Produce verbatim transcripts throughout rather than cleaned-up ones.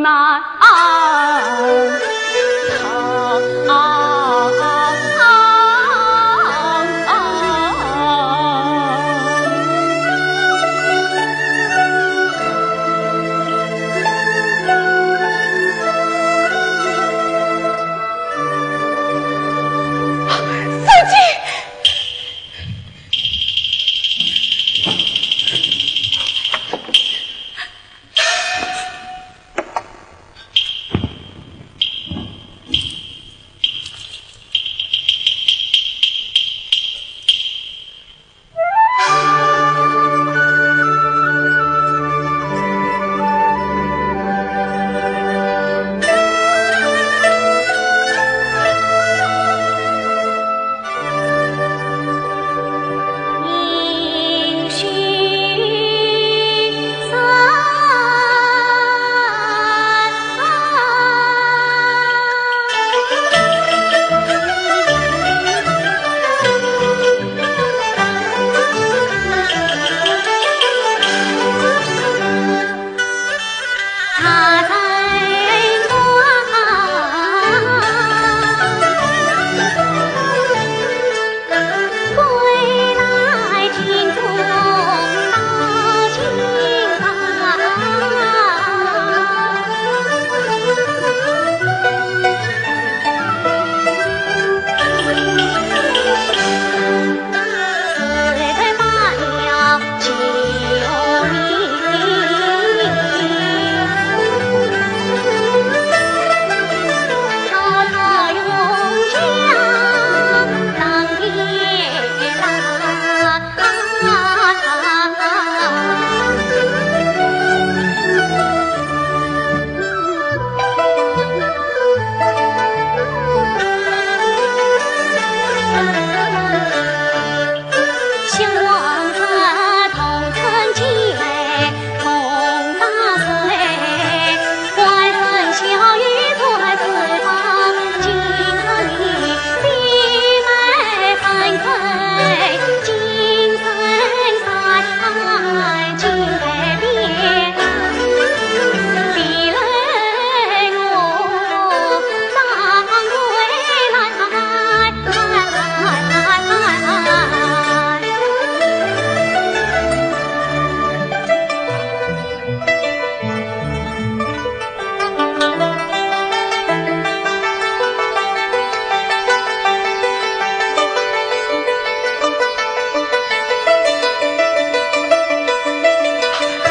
啊啊啊啊啊啊！小姐！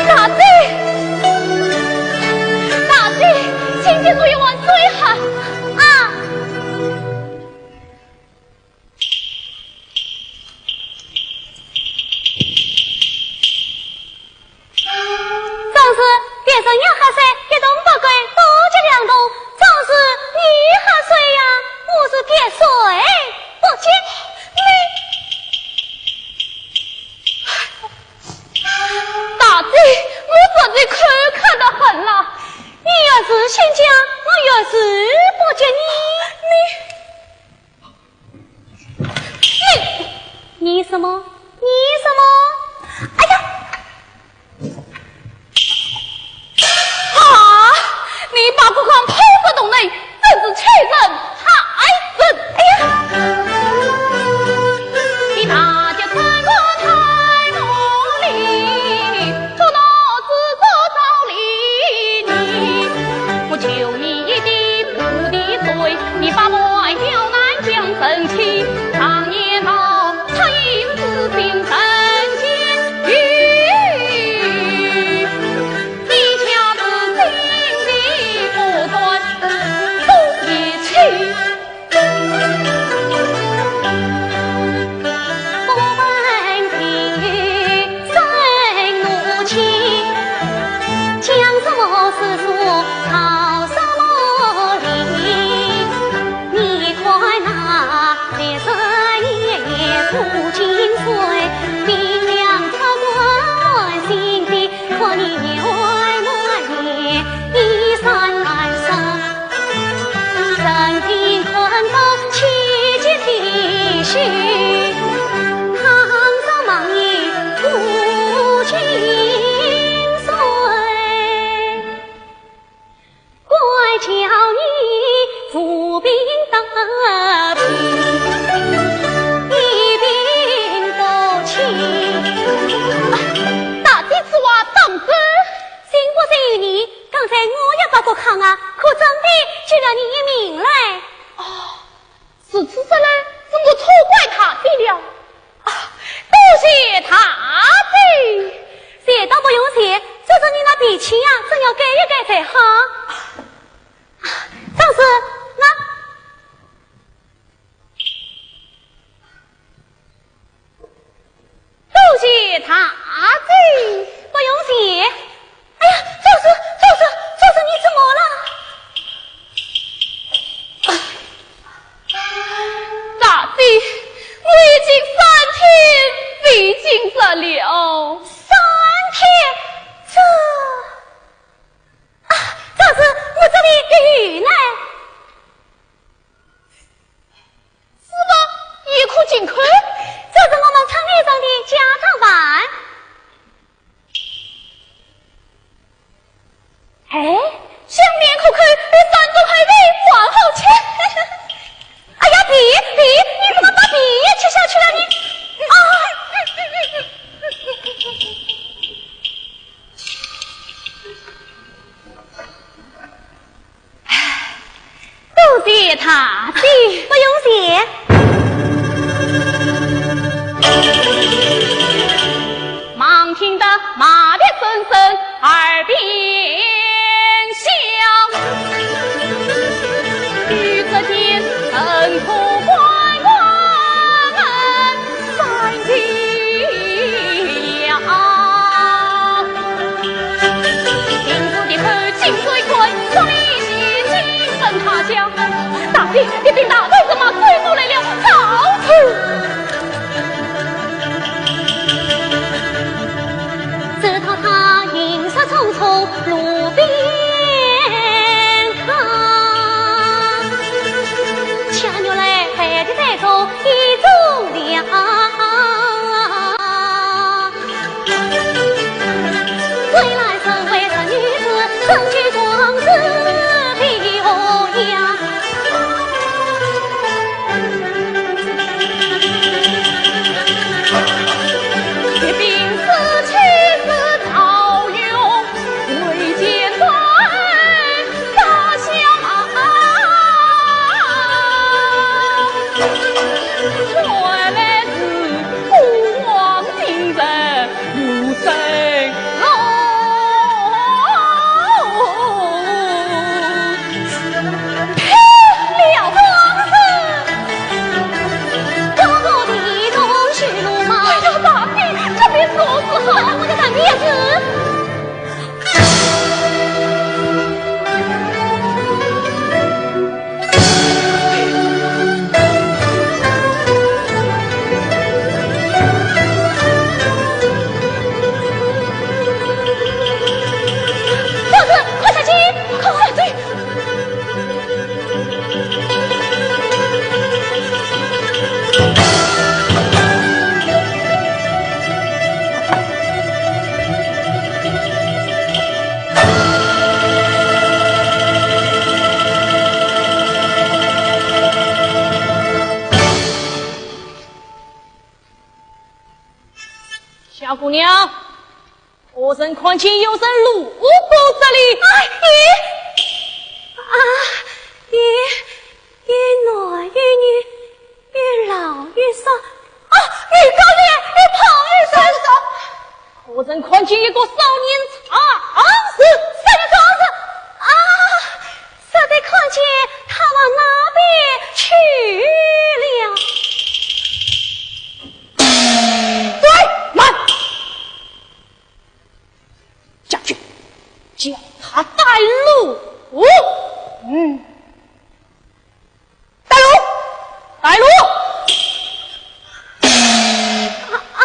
大姐，大姐，请给我一碗水喝。啊！ 总是别人要喝水，一动不敢，多接两动，总是你喝水呀，我是别水不接。你，大姐，我自己口渴得很了，你越是先讲，我越是不接你。你， 你，你什么？你什么？哎呀！啊！你把我看破不动人，真是欺人害人！哎呀！你大家看我太无礼， 捉拿子做道理呢。我求你一滴苦的水，你把我刁难将生气。常言道，恻隐之心人间有。你家子心里不断，不义气。叫你扶贫打贫，一贫不起。啊，大姐子话当真？信不信由你，刚才我也把个炕啊，可真的救了你一命嘞。哦，如此说来，是我错怪大姐了。啊，多谢大姐。谢倒不用谢，只是你那脾气呀，真要改一改才好。 啊，张氏，那，多谢大姐。不用谢。哎呀，张氏，张氏，张氏，你怎么了？大姐，我已经三天未进食了。三天？这，啊，张氏，我这里有呢。 是吗？一口进口？这是我们村里种的家常饭。哎，香甜可口，比山珍海味还好吃。哎呀，皮，皮，你怎么把皮也吃下去了呢？啊！ 多谢大姐。不用谢。忙听得马蹄声声耳边响，雨遮天，尘土滚滚山摇。 大姐，你禀大人怎么？贵妇来了，告辞。只道他行色匆匆路边看，恰遇来白的白头 一种的啊。归来身为人女子，身居壮士的模样。一柄是妻子曹勇为前来 大小啊，原来是孤王进城无灯笼。呸！了不得！高高低中去路嘛。哎呀，大姐，这便如何是好？我的大姐子。 快点，快点，快点！ 小姑娘， 何人看见有人路过这里？哎，你，啊，你，你男与女，你老与少，啊，你高也，你胖与瘦。何人看见一个少年长子？少年长子，啊， 实在看见他往那边去了。对，慢！将军，叫他带路。嗯，带路，带路。啊，啊。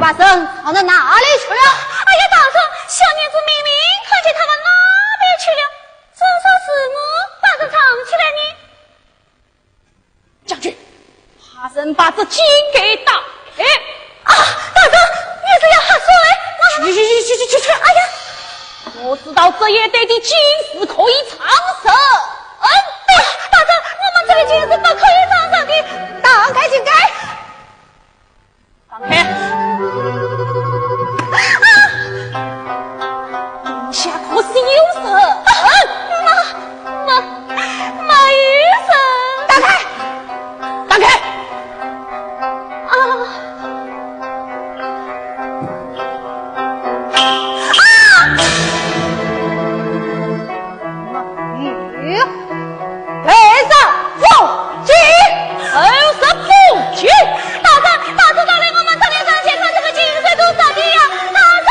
大人藏到哪里去了？哎呀，大人，小女子明明看见他们那边去了，怎说是我把他藏起来呢？将军，派人把这奸贼打开。啊，大人，你是要吓死我？去去去去去去！哎呀，我知道这一带的金子可以藏身。嗯，对，大人，我们这里金子不可以藏身的。打开，打开。 打开。啊！下可是有人。啊，没，没，没有人。打开，打开。啊！啊！ 二十步进，二十步进。大人，大人，大人，我们这里正见他这个金水都打的呀，大人！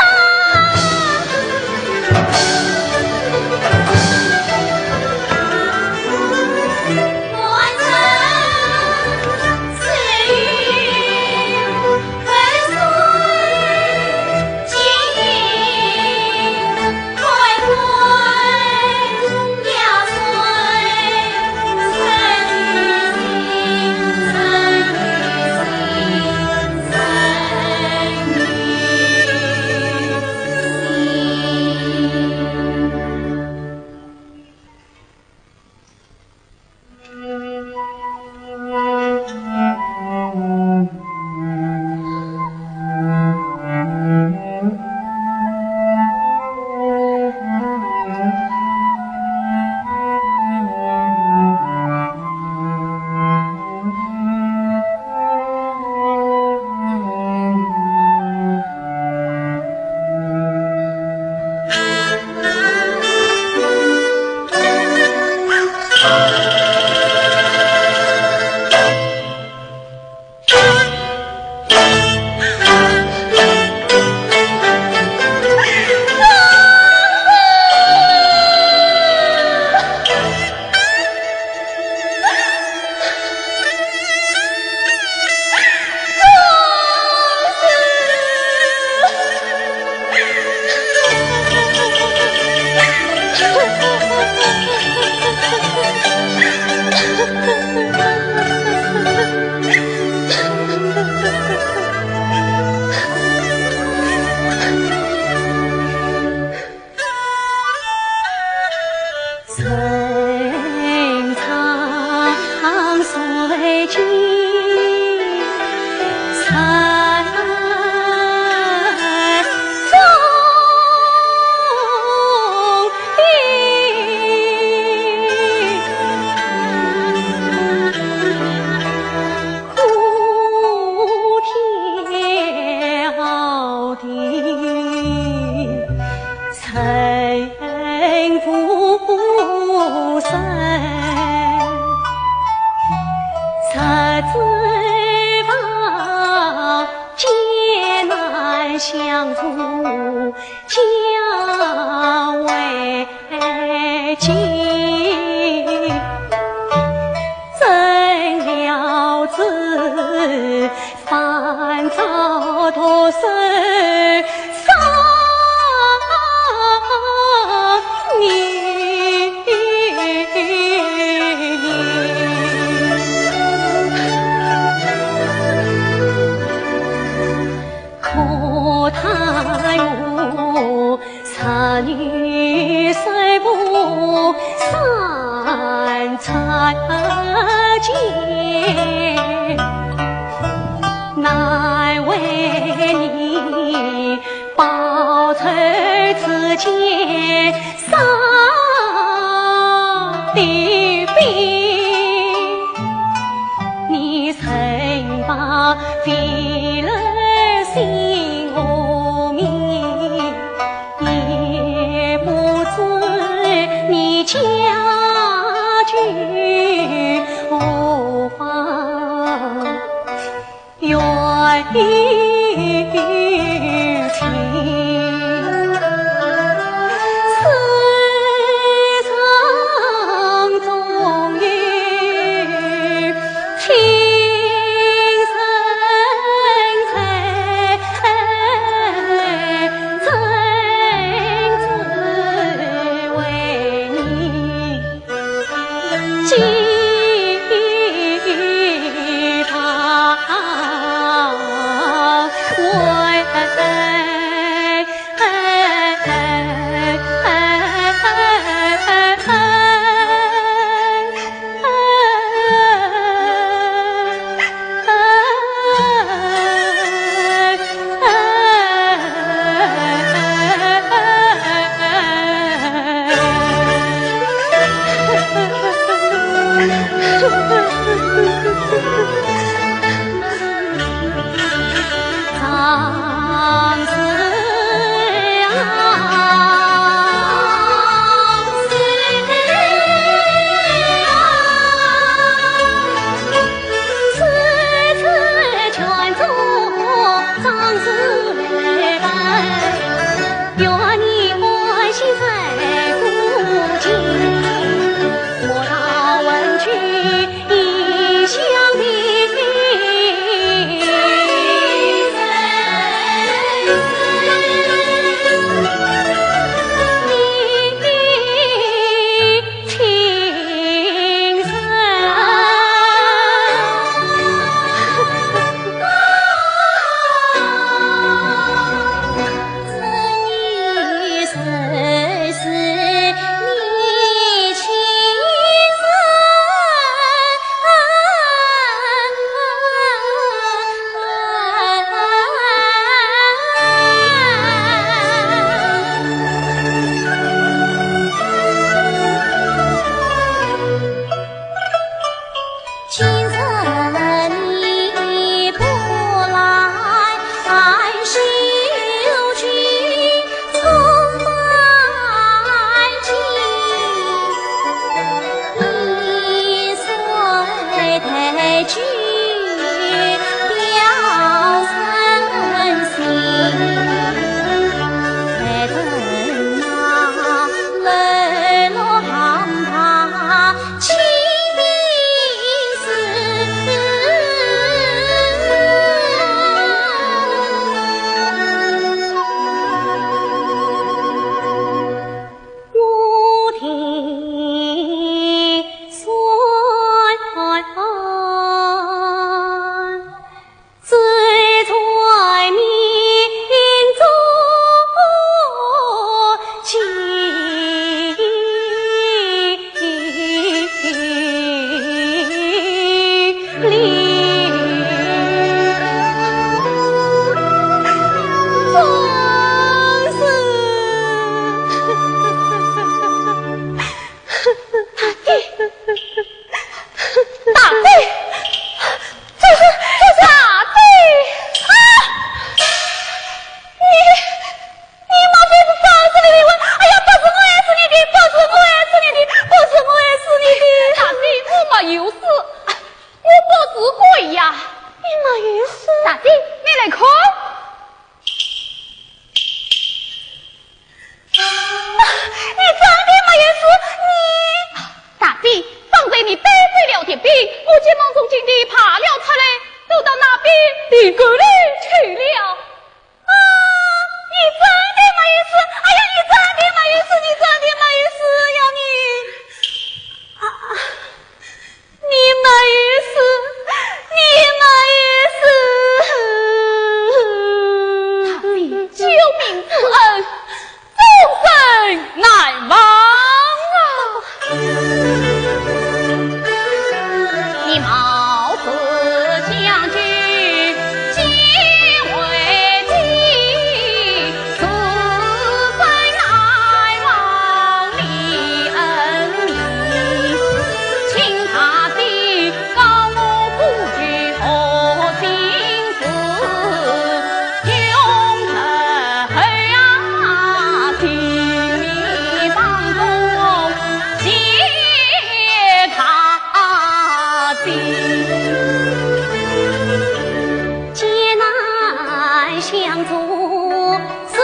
相助是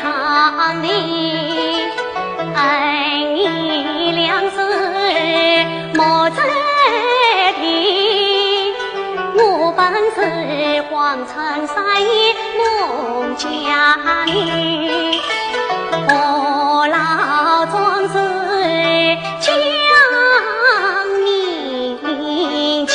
他的恩义两世莫再提。我本是荒山山野农家女，何劳壮志 将你记。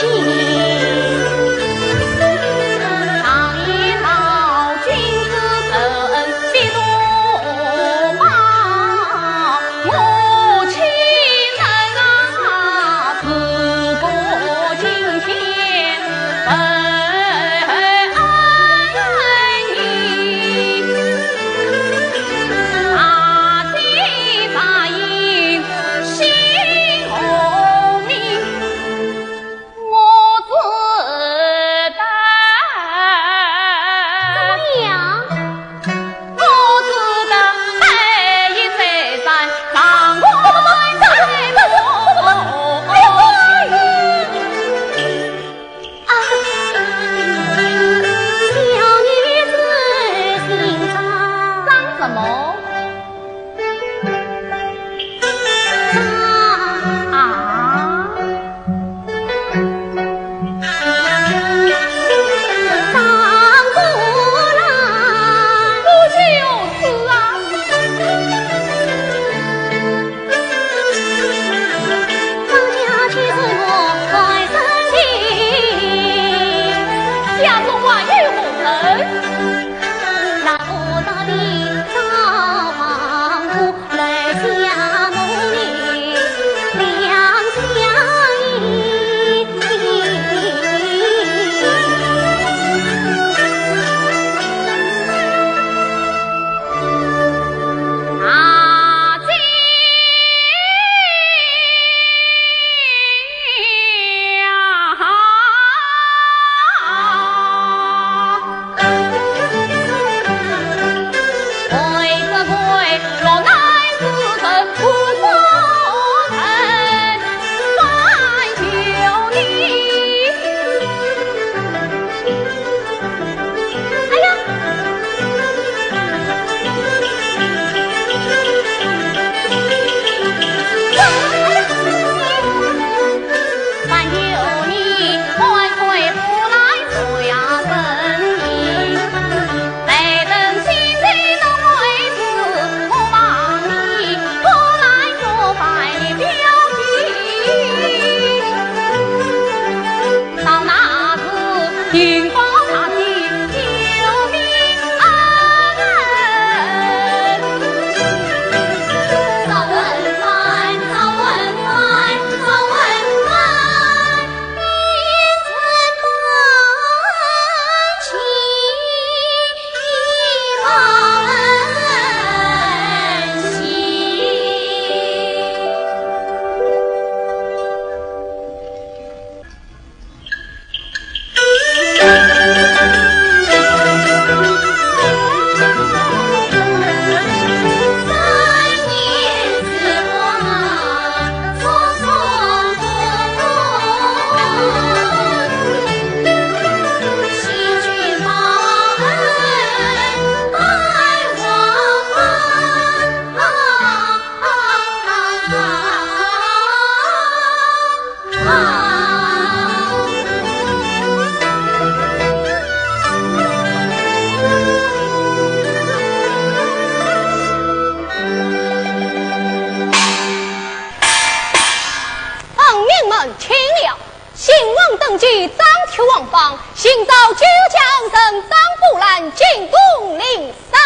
臣民们听了，新王登基，张贴王榜，新造九江人张宝兰进宫领赏。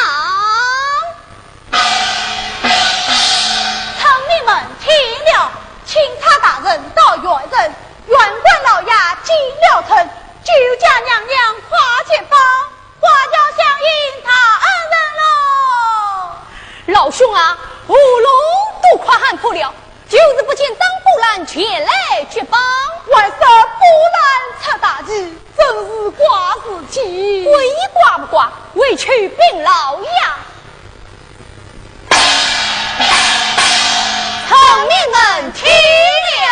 臣民们听了，钦差大人到县城，县官老爷进了城，九江娘娘挎揭榜，花轿相迎大恩人喽。老兄啊，喉咙都快喊破了，就是不见张宝兰前来揭榜。还说宝兰出大喜，真是怪事体。管你怪不怪，回去禀老爷。 臣民们听了。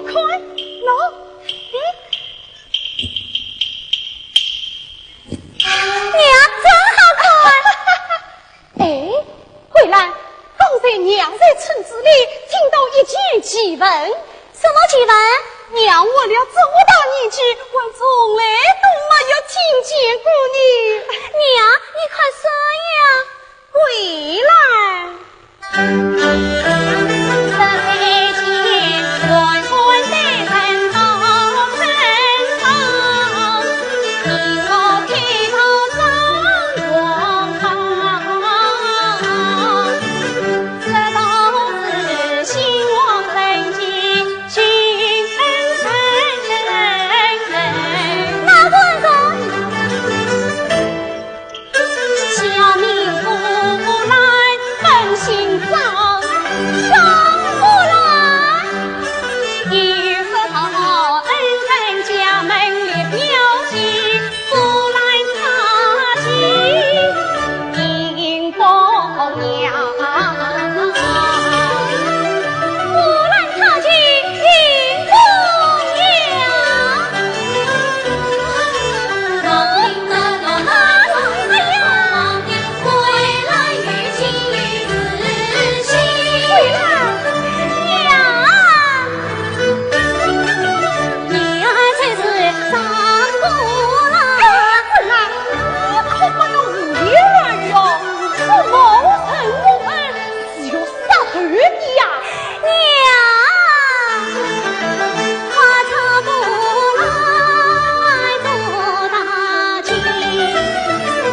看，喏，哎，娘，真好看。哎，桂兰，刚才娘在村子里听到一句奇闻。什么奇闻？娘活了这么大年纪，还从来都没有听见过呢。娘，你快说呀。桂兰。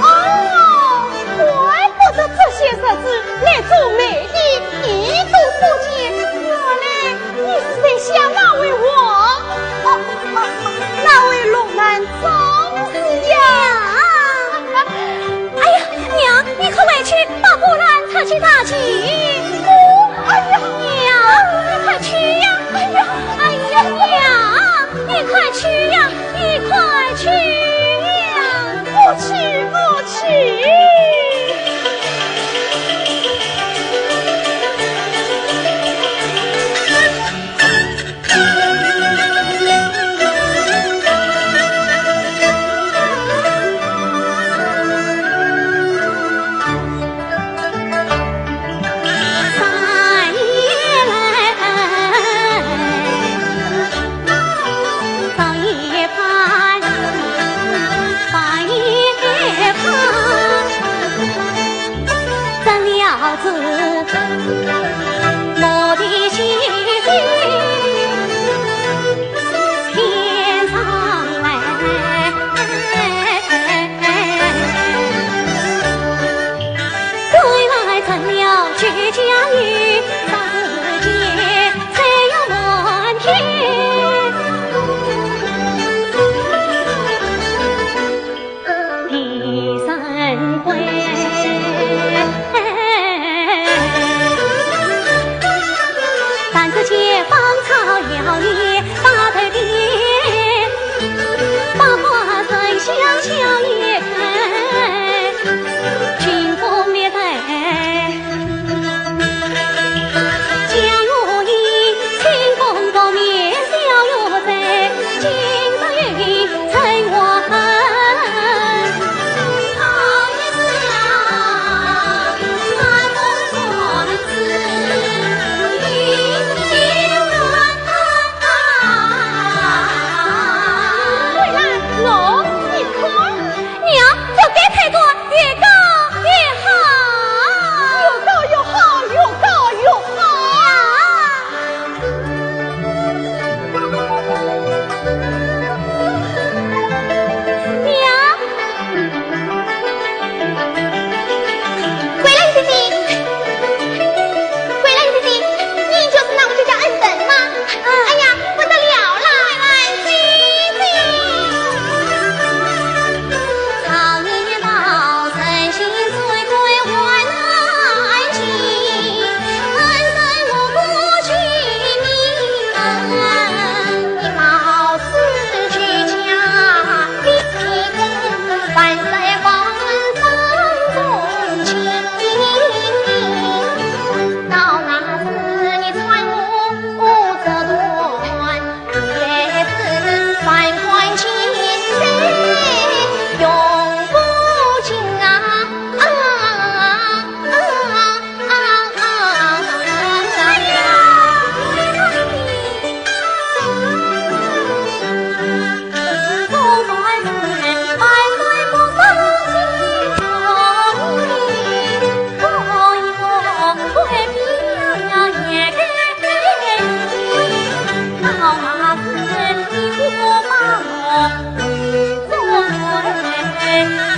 哦，怪不得这些日子来做媒的一个不见，原来你是在想那位王，哦，哦，哦，那位龙男赵四呀？哎呀，娘，你快回去把桂兰出去打去。哦，哎呀，娘，你快去呀！哎呀，哎呀，娘，你快去呀！你快去呀！我去，我去。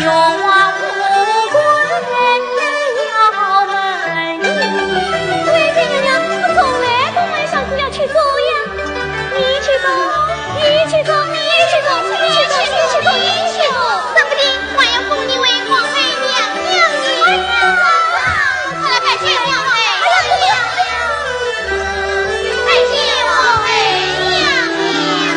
对，对，娘娘，我从来不晚上就要去做呀。你去做，你去做，你去做，你去做，你去做，你去做。说不定我要封你为皇后娘娘呢。哎呀，快来拜见皇后娘娘，拜见皇后娘娘。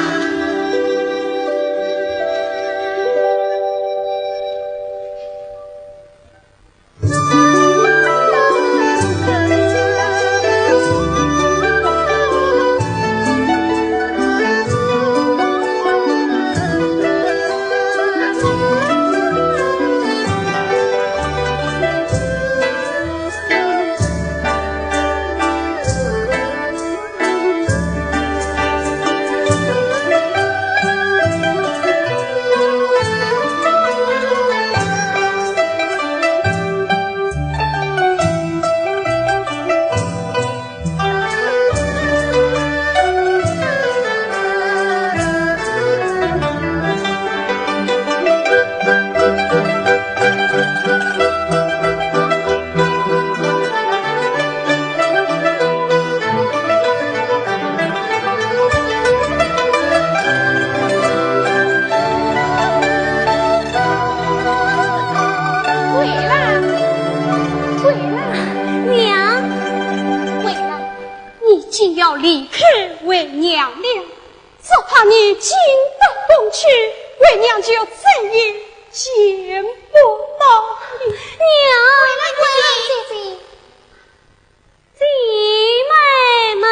桂兰，桂兰，娘。桂兰，你竟要离开为娘了，只怕你进得宫去，为娘就再也见不到你。娘，桂兰姐姐。 姐妹们。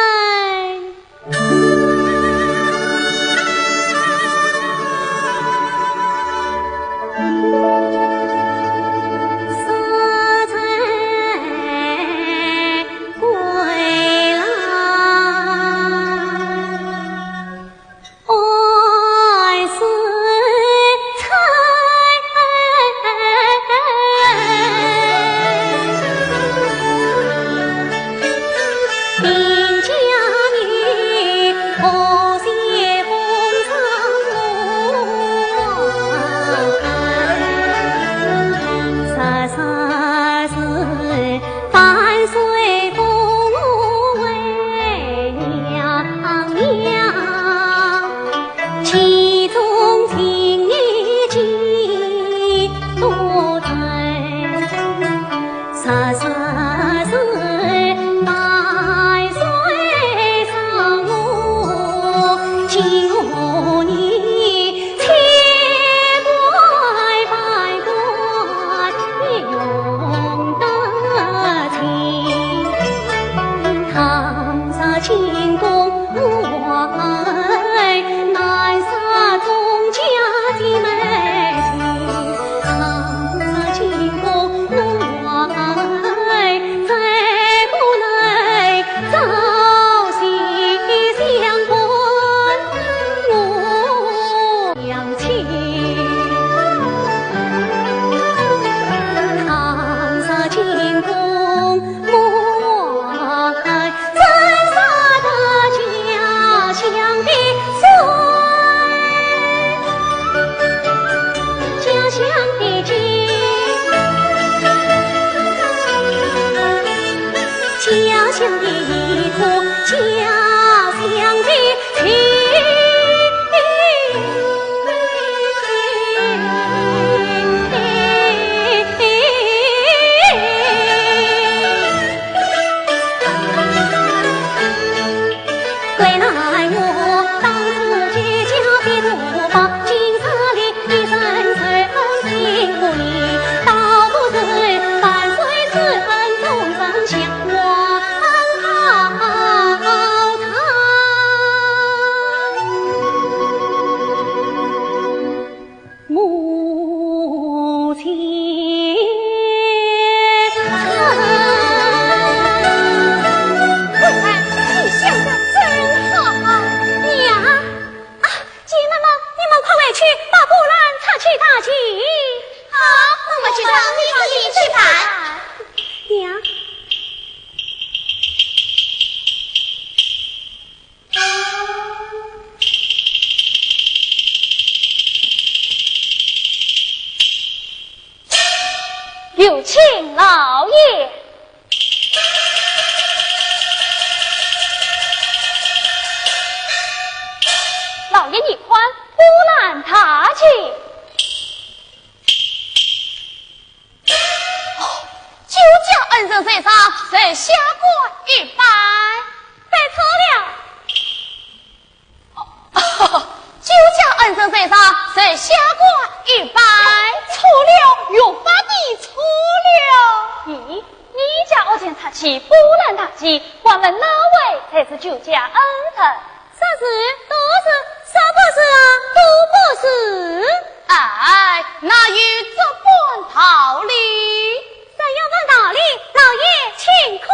老爷，你看，波兰大捷。哦，救驾恩人在上，在下官一拜。拜错了。 救驾恩人在上，在下官一拜。错了，越发的错了。咦，你家屋前大捷，波兰大捷，敢问哪位才是救驾恩人？说是，都是，说不是啊，都不是。哎，哪有这般道理？怎样般道理？老爷，请看。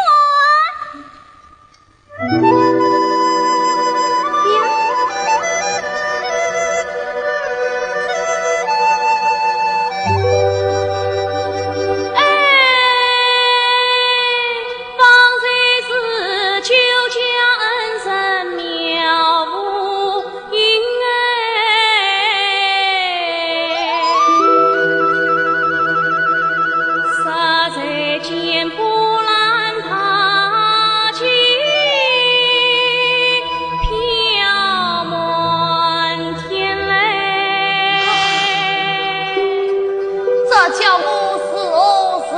这叫我如何是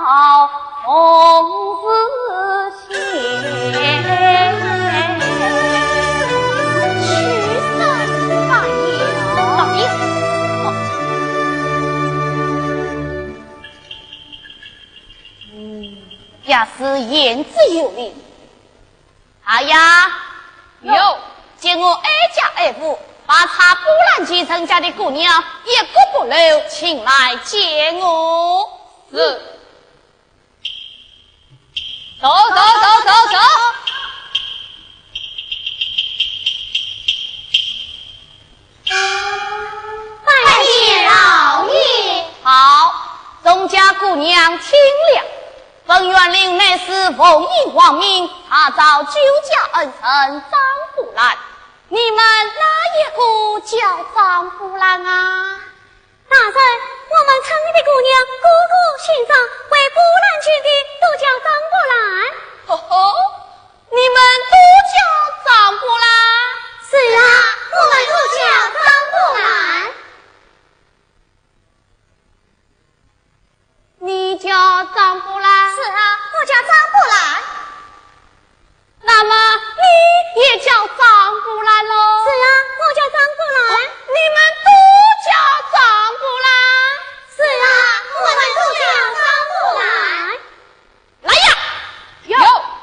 好哦？ 怎么样？ 也是言之有理。 大爷，有，叫我挨家挨户，把查波兰籍人家的姑娘一个不留，请来见我。是。走，走，走，走，走。拜见老爷。好，众家姑娘听了。 本县令乃是奉命皇命查找救驾恩人张波兰，你们哪一个叫张波兰啊？大人，我们村里的姑娘个个姓张，会波兰籍的都叫张波兰。吼吼，你们都叫张波兰？是啊，我们都叫张波兰。 你叫张波兰？是啊，我叫张波兰。那么你也叫张波兰喽？是啊，我叫张波兰。哦，你们都叫张波兰？是啊，我们都叫张波兰。 来呀，有，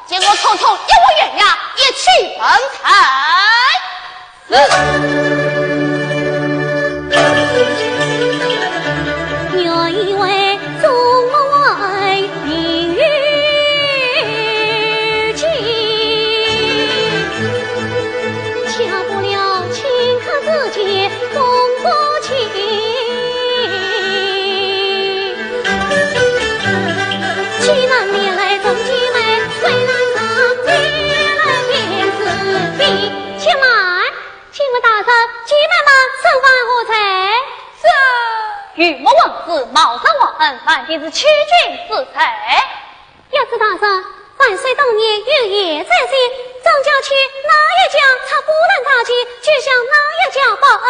叫我统统一屋人家一起问罪。是。且慢，请问大人，姐妹们身犯何罪？这玉木王子冒认皇恩，犯的是欺君之罪。 有子大人，万岁当年有言在先，张家娶哪一家插波兰大旗，就向哪一家报恩。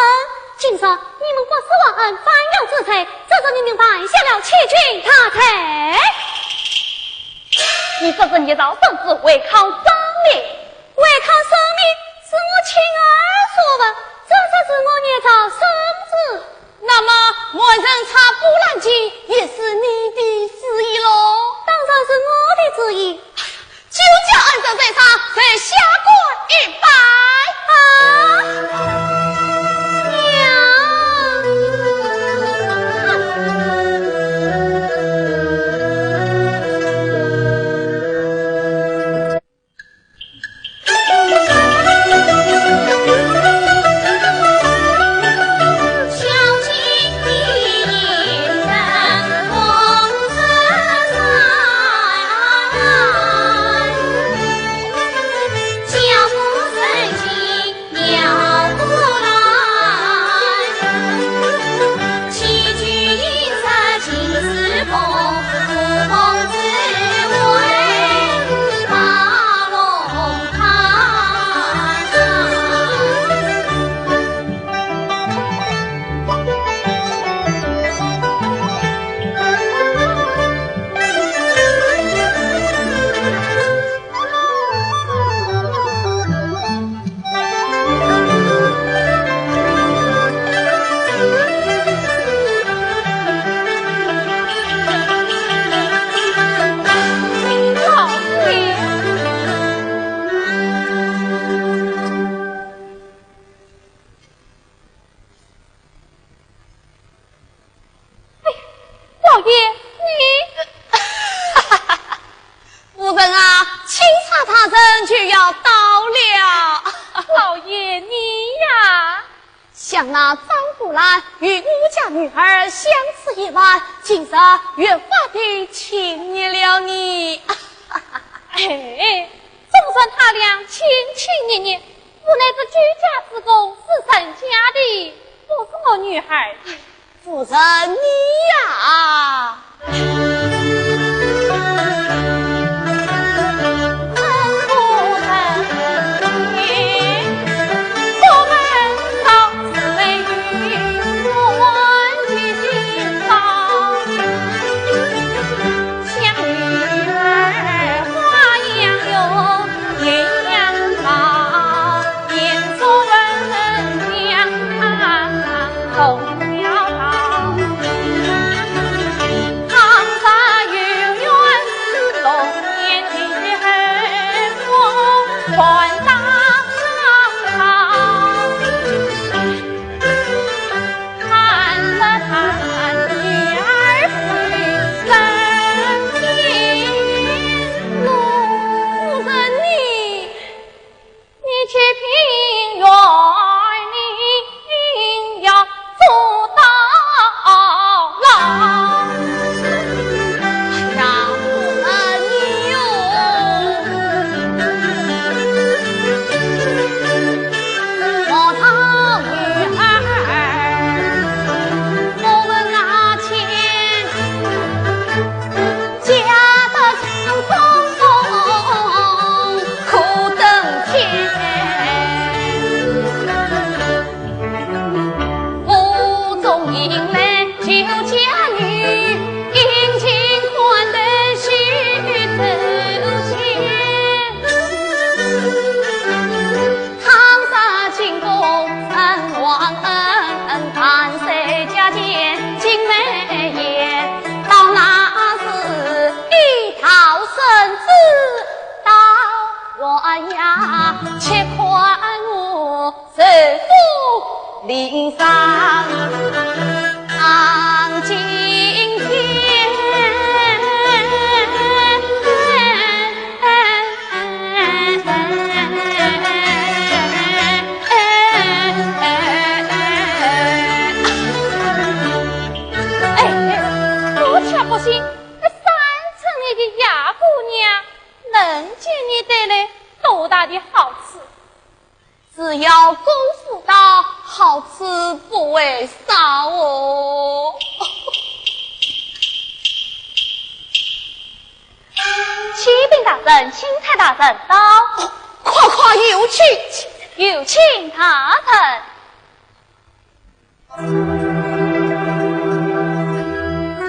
今日你们国破皇恩，反有此罪，这是你们犯下了欺君大罪。你这是捏造圣旨，违抗圣命。违抗圣命，是我亲耳所闻，这才是我捏造圣旨。 那么，我人插波兰旗也是你的旨意喽？当然是我的旨意。就叫恩人在上，在下跪一拜。啊，娘！哎，老爷，你……夫人啊，钦差大人就要到了。老爷，你呀。想那张波兰与我家女儿相处一晚，今日越发的亲热了呢。哎，纵然他俩亲亲热热， 无奈这居家之功是人家的，不是我女儿的。夫人你呀。哎，我却不信，那三春里的野姑娘能给你带来多大的好处。只要功夫到，好处不会少哦。启禀大人，钦差大人到。快快有请。有请大人。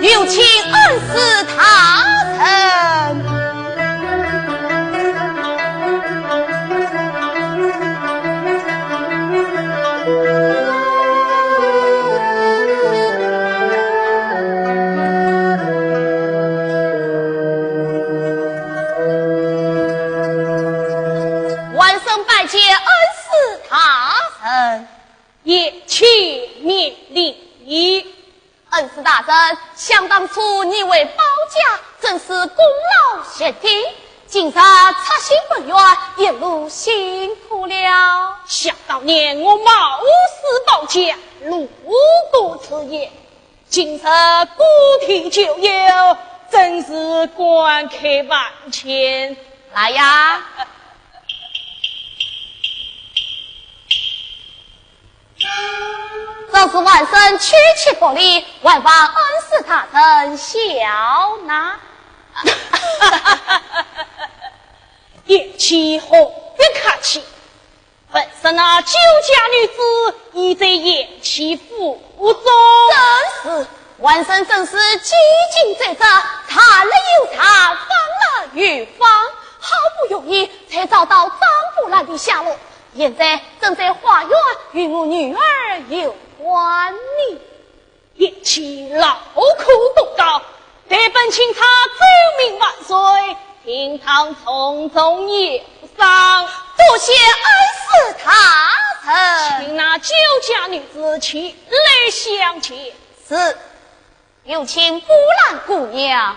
有请恩师大人。 万岁拜见恩师大人。贤启免礼。恩师大人，想当初你为保甲，真是功劳绝顶，今日出行奔远，一路辛苦了。想当年我冒死保甲，路过此地， 今日故地旧友，真是感慨万千。来呀！这是晚生区区薄礼，还望恩师大人笑纳。贤启何必客气， 本是那酒家女子，已在贤启府中。正是，晚生正是几经周折，查了又查，访了又访，好不容易才找到张伯兰的下落，现在正在花园与我女儿游玩呢。贤启劳苦多劳，代本钦差奏明万岁，厅堂重重有赏。多谢恩师大人。请那酒家女子前来相见。是，有请波兰姑娘。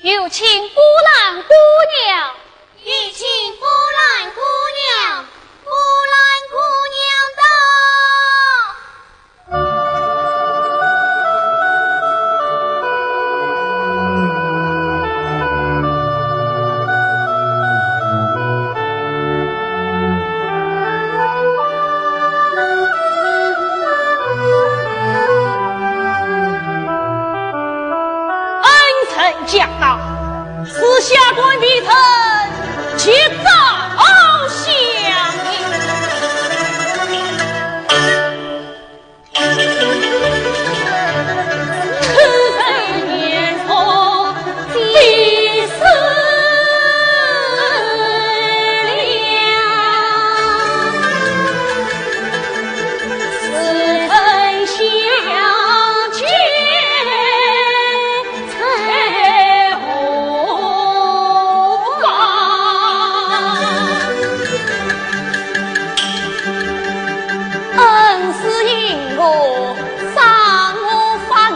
有请波兰姑娘。有请波兰姑娘。波兰姑娘到。恩臣驾到，赐下官避臣，即早相迎。 恩师因何赏我发呆？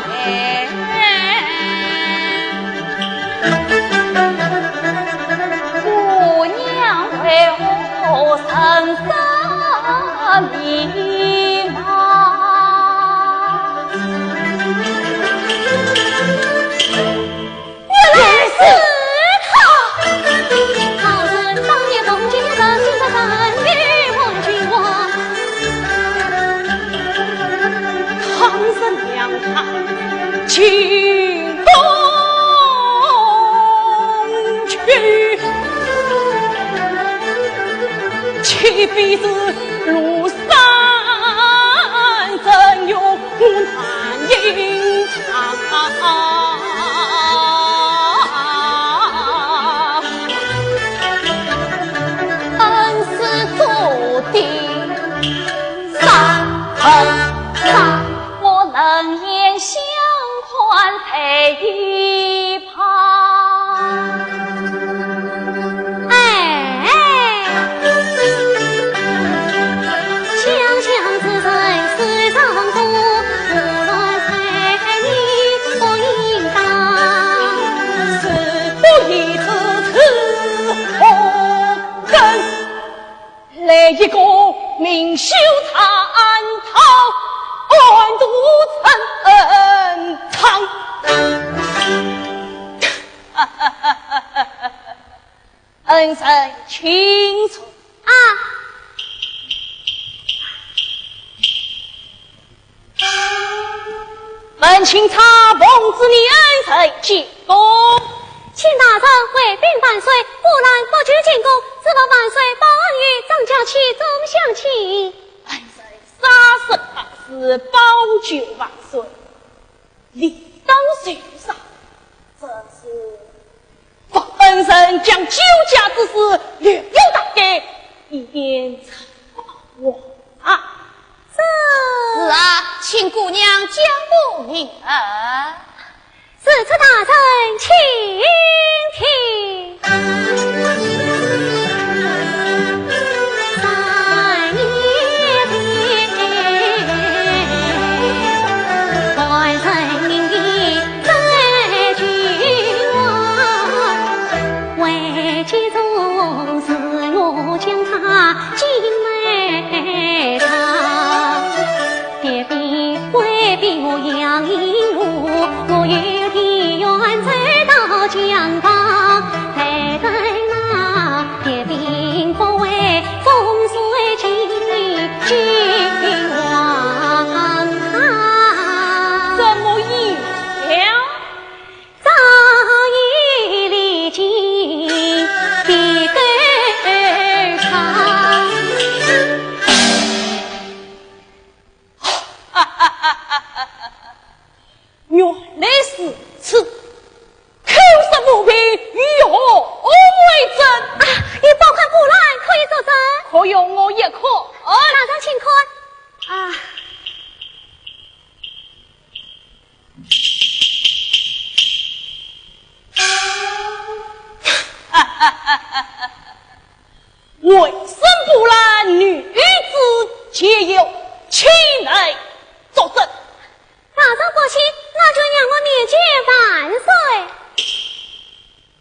我娘为何神色迷茫？ 原来是他。好人当年梦见人，今朝人也梦见我。倘若让他进宫去，岂非是庐山真有 难隐藏。恩师坐定，上，上，我冷眼相看在一旁。 哎，想想此人是丈夫，何乱在你不应当。是不义之徒何根？来一个明修栈道，暗度陈仓。 恩人请坐。啊。钦差奉旨辇恩受进宫。请大人回禀万岁，布兰不求进宫，只望万岁保恩于张家七中乡亲。恩人啥时大事，保举万岁，理当受赏。这是 望恩人将酒驾之事留有大改，以便成王啊。这……是啊，请姑娘讲我明白。如此大人请听。怎么样？原来如此，口说无凭，有何为证？啊，有宝款布兰可以作证。可容我一看。大人请看。啊。 为生布兰女子皆有，岂能作证？大人不信，那就让我面见万岁。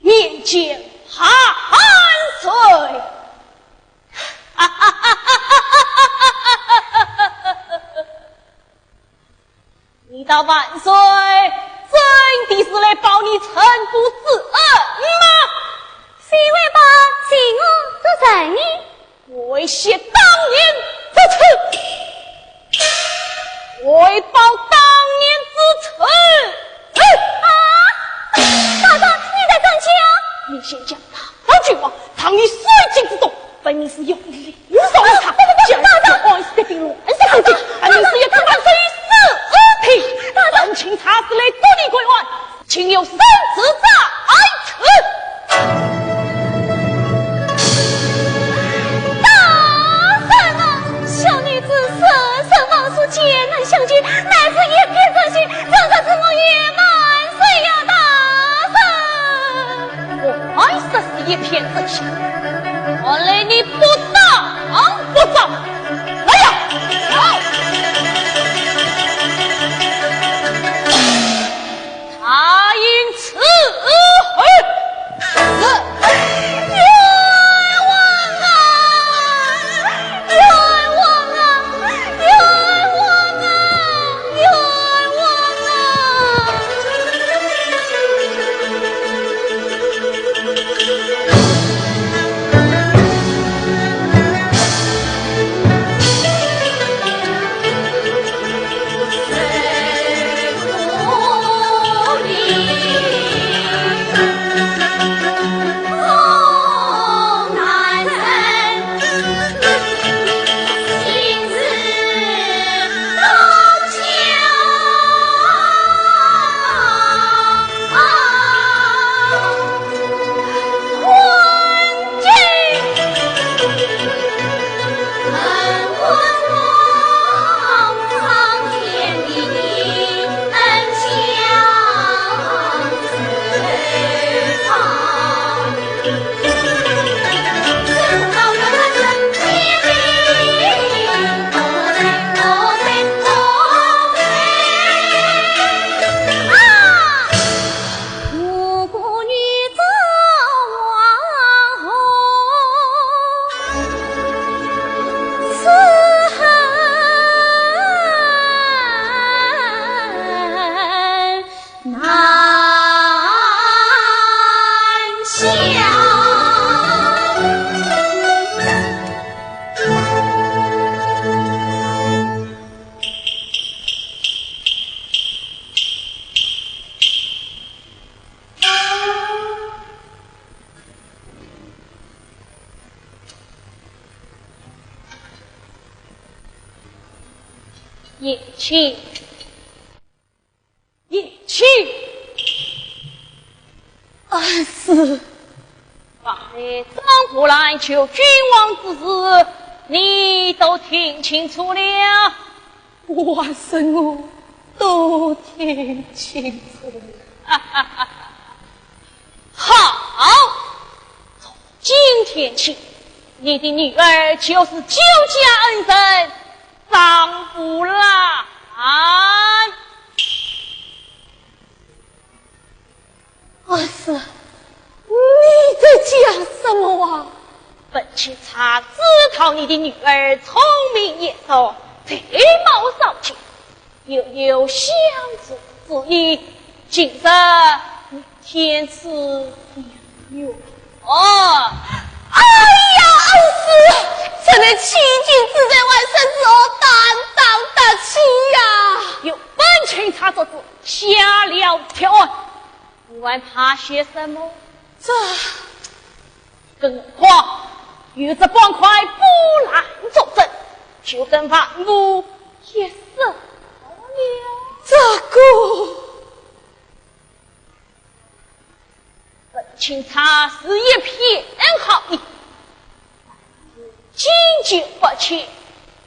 面见万岁！你道万岁真的是来报你陈府之恩吗？非为报，请我作证呢。跪谢当年之仇，跪报当年之仇。啊！大人，你在讲笑？你先将 老君王藏于水井之中，分明是要你领受一场，将这安息的兵乱世不尽，分明是要置万岁于死地。本钦差是来捉你归案，请有圣旨在此。大人啊，小女子生身冒死，艰难相救，乃是一片真心，这才是我与万岁呀，大人。 我还说是一片真心，看来你不当。贤妻，贤妻。恩师。方才张伯兰求君王之事，你都听清楚了？ 王爷，我都听清楚了。好，从今天起，你的女儿就是酒家恩人张伯兰。 恩师，你在讲什么啊？本钦差知道你的女儿聪明贤淑，才貌双全，又有相助之意，今日你天赐良缘。 哦，哎呀，恩师，这乃欺君之罪，还是我担当得起呀。有本钦差做主，下了条案，我还怕些什么？这……更何况有这方块布幔作证，就等万物一失了。这个…… 本钦差是一片好意，敬酒不吃，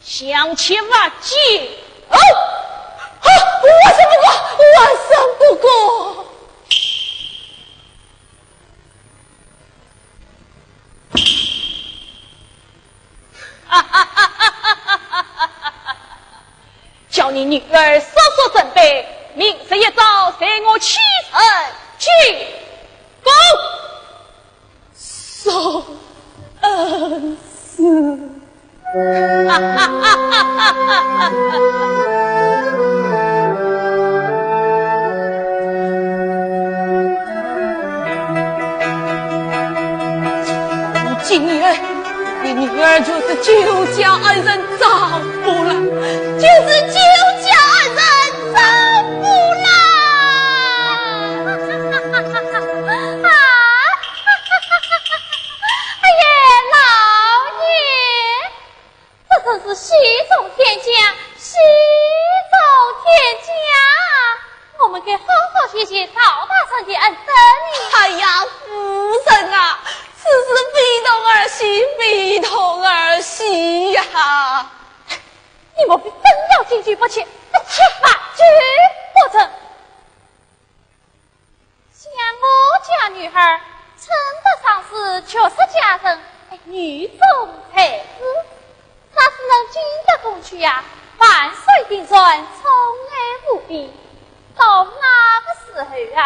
相欠勿救。哦，好，我审不过，我审不过。 叫你女儿速速准备，明日一早随我启程进宫。受恩师。 你今日，你女儿就是酒家恩人张伯兰，就是酒家恩人张伯兰。啊！哎呀，老爷，这真是喜从天降，喜从天降啊！ 我们该好好谢谢赵大人的恩德呢。哎呀，夫人啊，此事非同儿戏，非同儿戏呀！你莫非真要敬酒不吃，不吃饭就不成？想我家女儿，称得上是绝世佳人，哎，女中才子。 若是能进得宫去呀，万岁定然宠爱无比。到那个时候啊，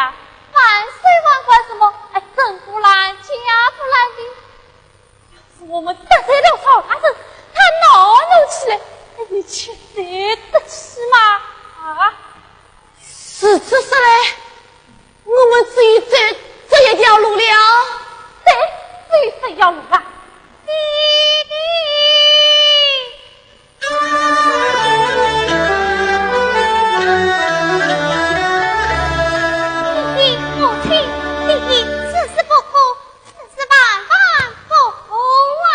万岁还管什么，哎，珍珠兰、嘉珠兰的。要是我们得罪了赵大人，他恼怒起来，哎，你却对得起吗？啊？ 如此说来，我们只有走这一条路了。对，只有这条路啊。爹爹，母亲，爹爹，此事不可， 此事万万不可啊！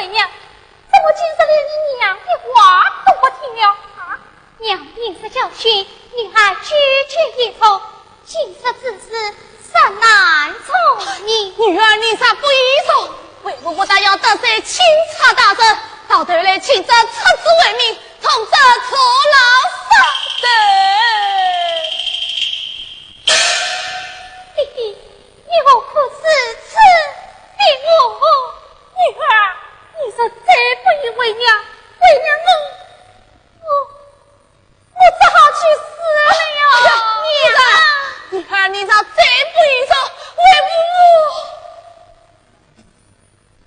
娘，怎么今日连你娘的话都不听了啊？娘平日教训女儿句句依从，今日之事实难从命。女儿年少不宜从，为父不但要得罪钦差大人，到头来竟然出子为名，从这坐牢发呆。爹爹，你何苦如此逼我？女儿，你若再不依为娘，为娘我，我，我只好去死了呀！娘！女儿，你若再不依从，为父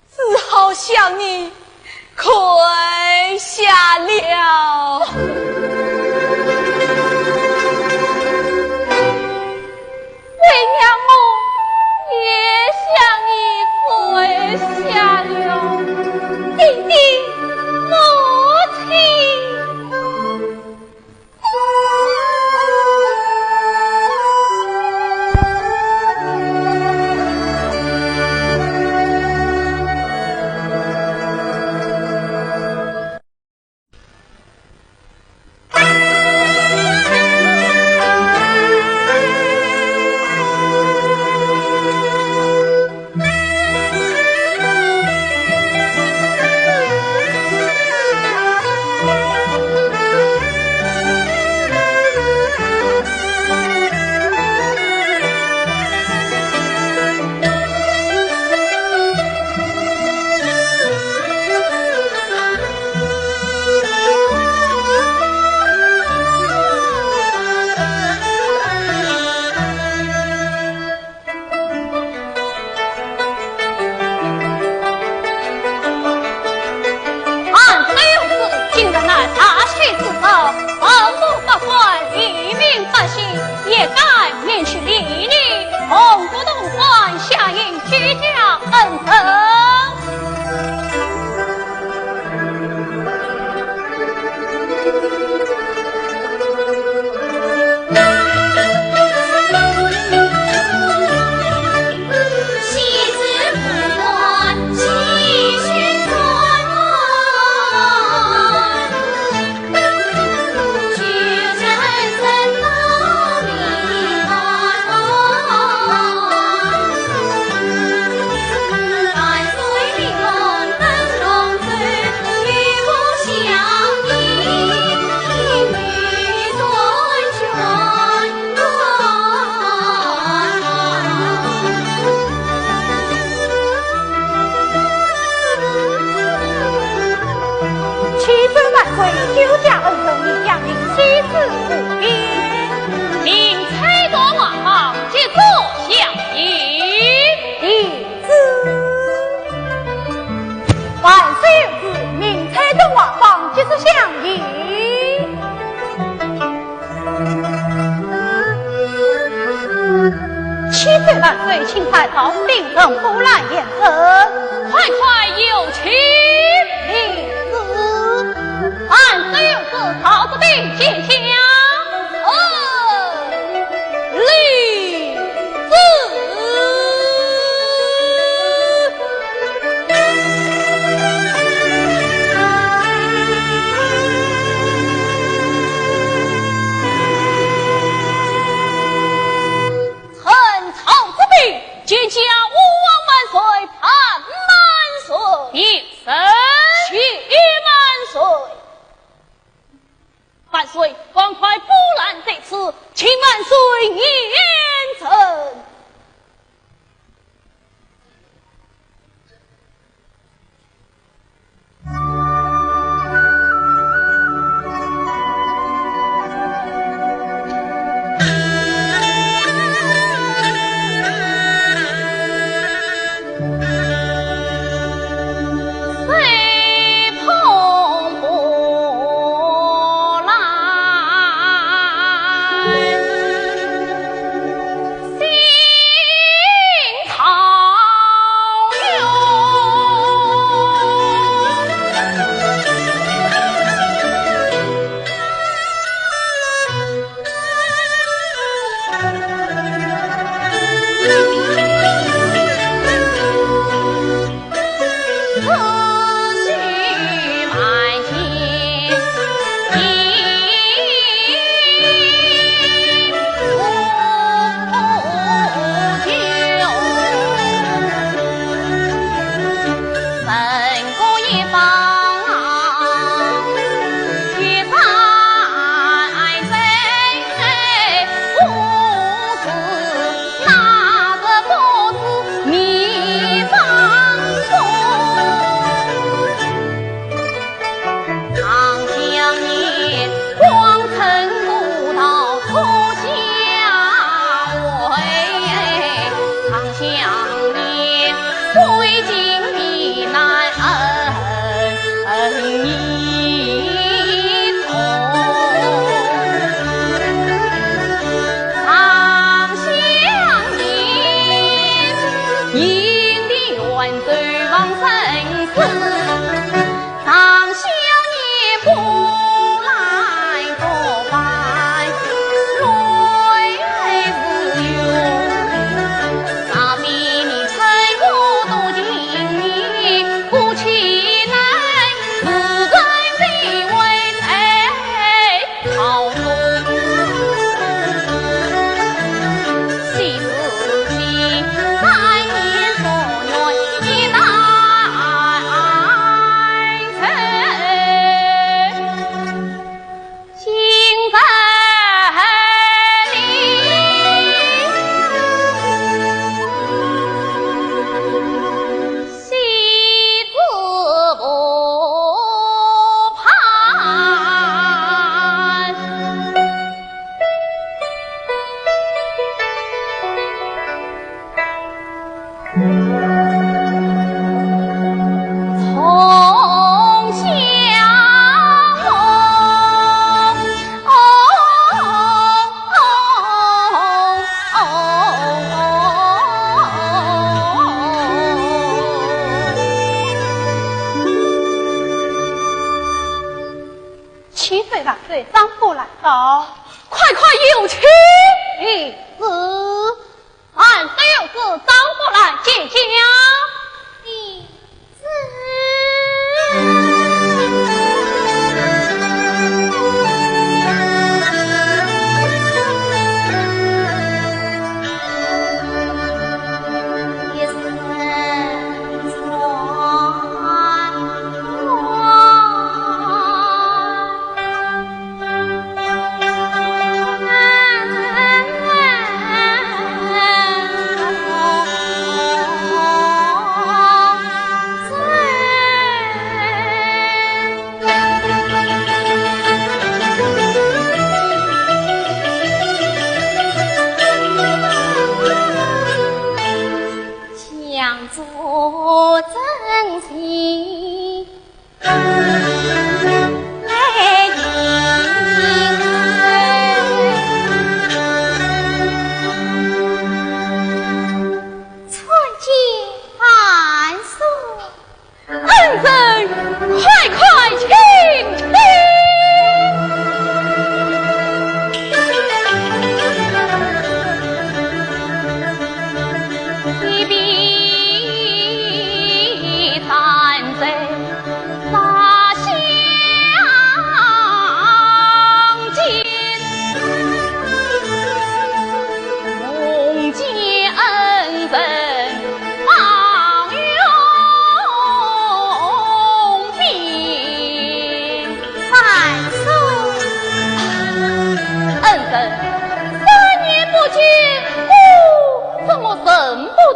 我只好向你跪下了。为娘我也向你跪下了，爹爹母亲。俺这有子，今日乃大喜之日，文武百官、黎民百姓，也该免去礼仪，同祝同欢，相迎居家恩寿。 启奏万岁，救驾恩人，李将军，喜事无边。命差到马房，接旨相迎。领旨。万岁有旨，命差到马房，接旨相迎。 启奏万岁，钦差到此禀，臣呼来验证。快快有请。领旨。万岁有旨，到此禀见相。哦，领旨。 臣曹子建，见驾，吾皇万岁，盼万岁。平身。谢万岁。万岁，方才波兰在此，请万岁验证。 谁碰波兰？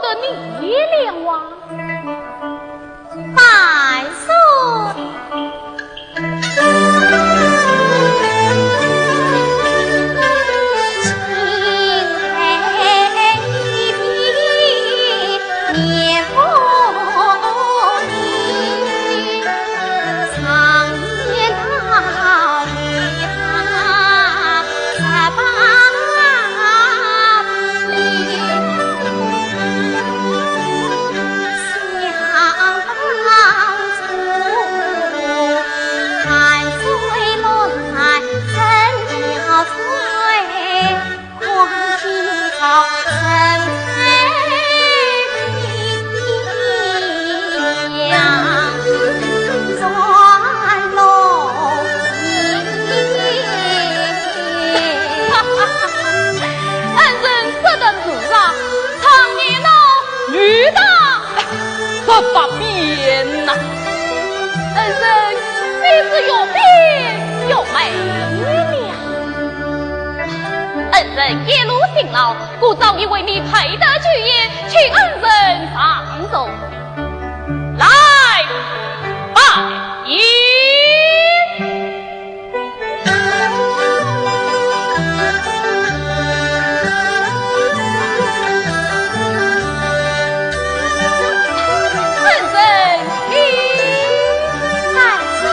得你也了啊。万岁！恩人说得是啊，常言道，女大十八变呐。恩人，你是越变越美了。恩人一路辛劳， 故早已为你备得酒宴，请恩人上座。来，摆宴。恩人请。万岁。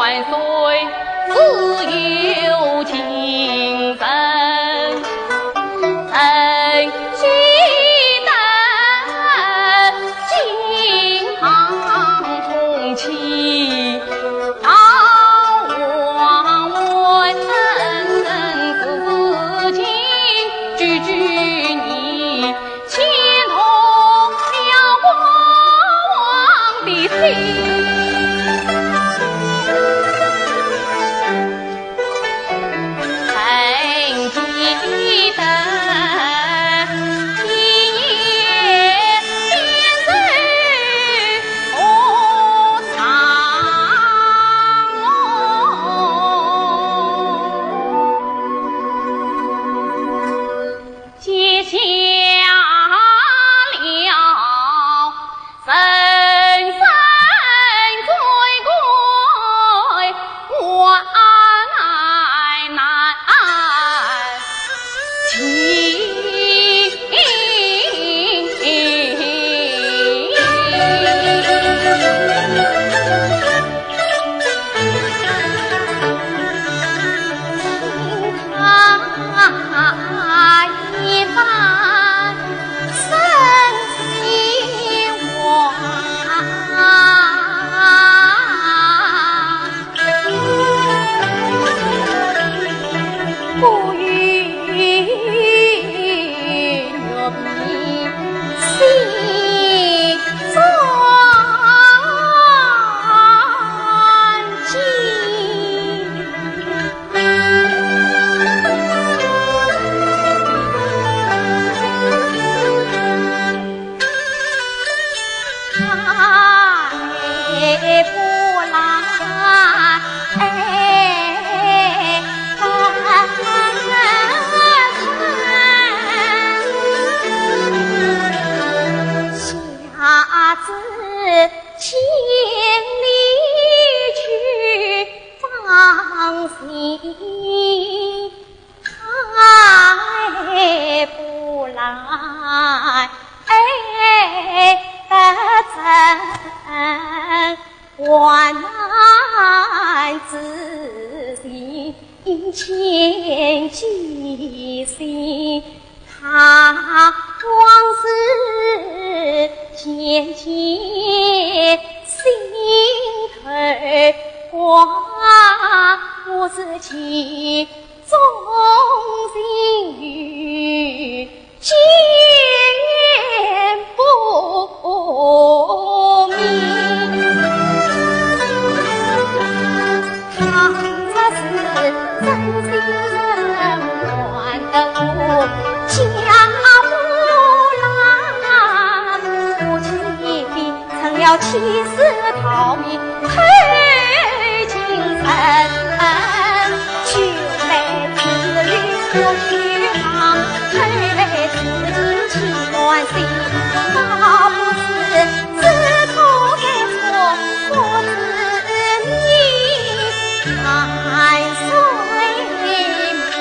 万岁，自有今日。臣记得靖康同期，赵王问世，举举你， 牵动了国王的心。臣记得今夜边城何上哦。 写下了人生最贵患难情。 下至千里去放心，海不来得真。 患难之心千记心，他往事渐渐心头挂，我自己忠心于 见不明。倘若是真心人，还得我家不难。夫妻 成了七世逃命偷情人，就来自于我去旁，偷来自己气乱心，倒不是知错该错，不知你万岁命心。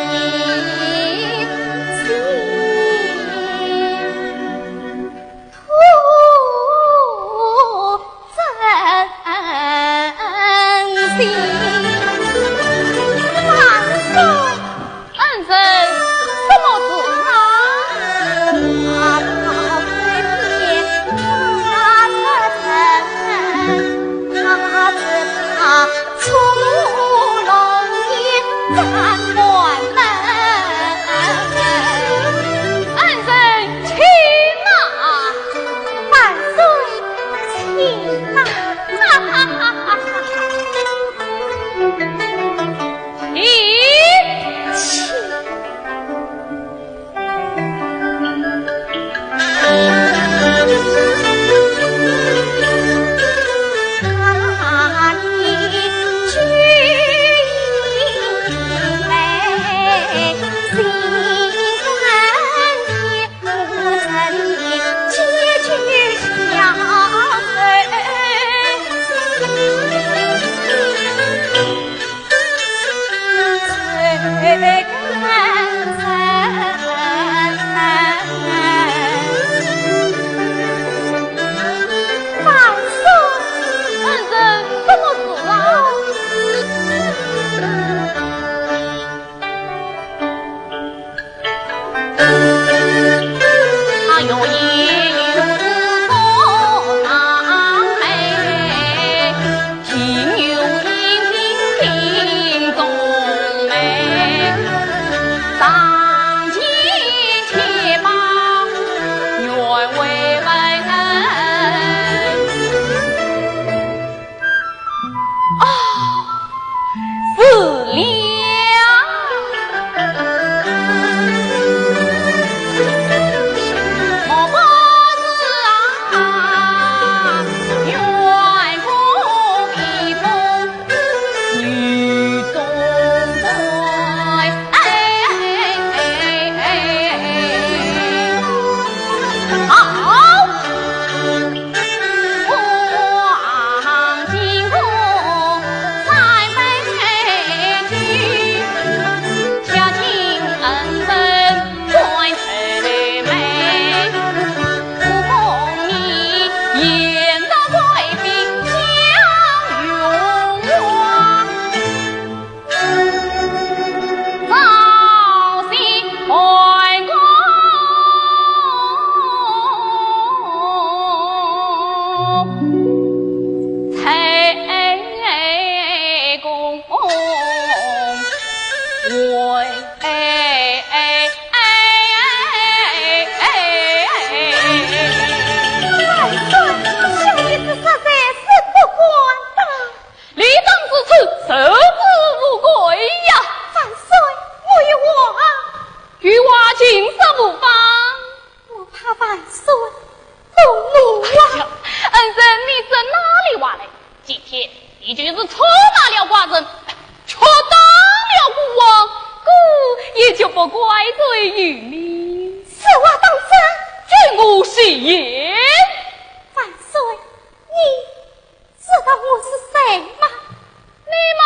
你就是出卖了寡人，却打了孤王，孤也就不怪罪于你。此话当真？据我实言。万岁，你知道我是谁吗？你嘛，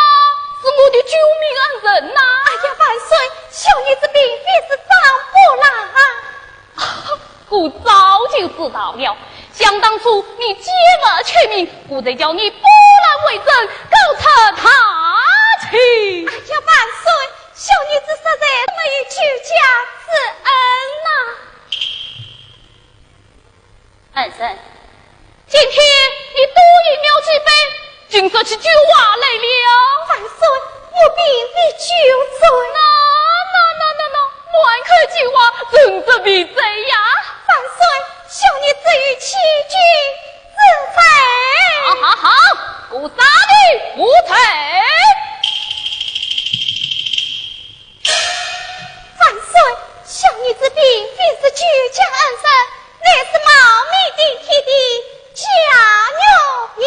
是我的救命恩人呐。哎呀，万岁，小女子并非是张波兰。 我早就知道了。想当初你奸犯欺民，我才叫你波兰为证，告出他情。哎呀，万岁，小女子实在没有救驾之恩呐。恩人，今天你多饮了几杯，竟说起酒话来了。万岁，我并非酒醉。那、那、那、那、那，满口酒话，怎得比醉呀？万岁，小女子有千金之罪。好、好、好，我杀你无罪。 万岁，小女子并非是酒驾恩人，乃是冒名顶替的贾玉萍。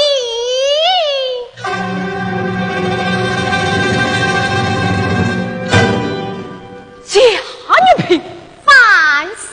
贾玉萍？万岁！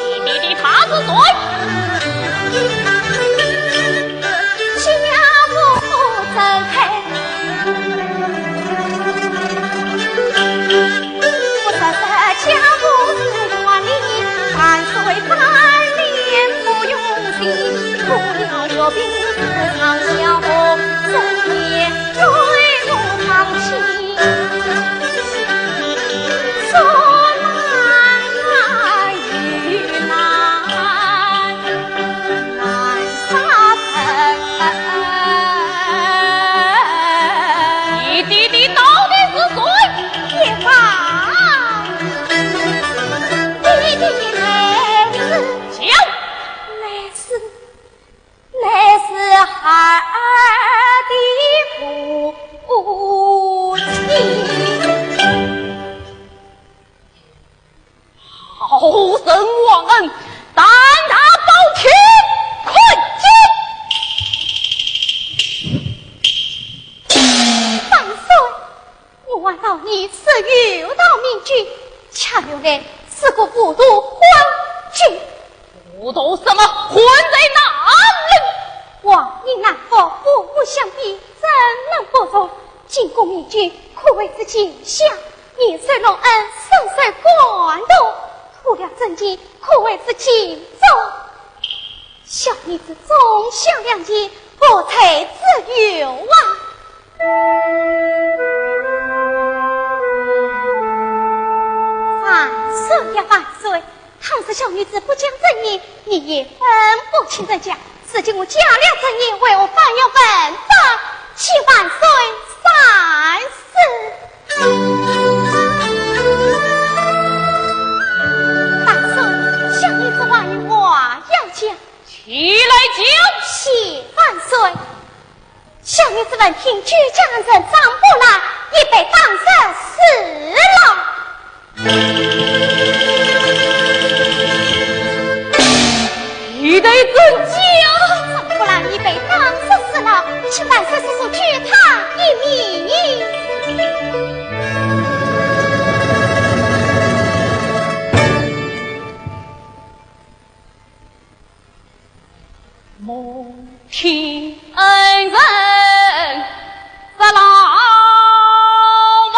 你、你、你，他是谁？ 你、你、你到底是谁？也罢，你的来自，讲。乃是，乃是孩儿的父亲。 好人忘恩，胆大包天，看剑！万岁，我还道你是有道明君，却原来是个糊涂昏君。糊涂什么？昏在哪里？王命难服，父母相逼，怎能不服？进宫明君，可谓是奸相。 年岁弄恩，身受感动，破了真情，可谓是情重。小女子忠孝两全，何罪之有啊？万岁呀万岁！倘使小女子不讲真言，你也分不清真假。如今我讲了真言，为何反要问斩？请万岁三思。 大人，小女子还有话要讲。起来讲。谢万岁。小女子闻听酒驾恩人张波兰已被打入死牢。 你待怎讲？张波兰已被打入死牢，请万岁速速救他一命。蒙天恩人 杀牢房，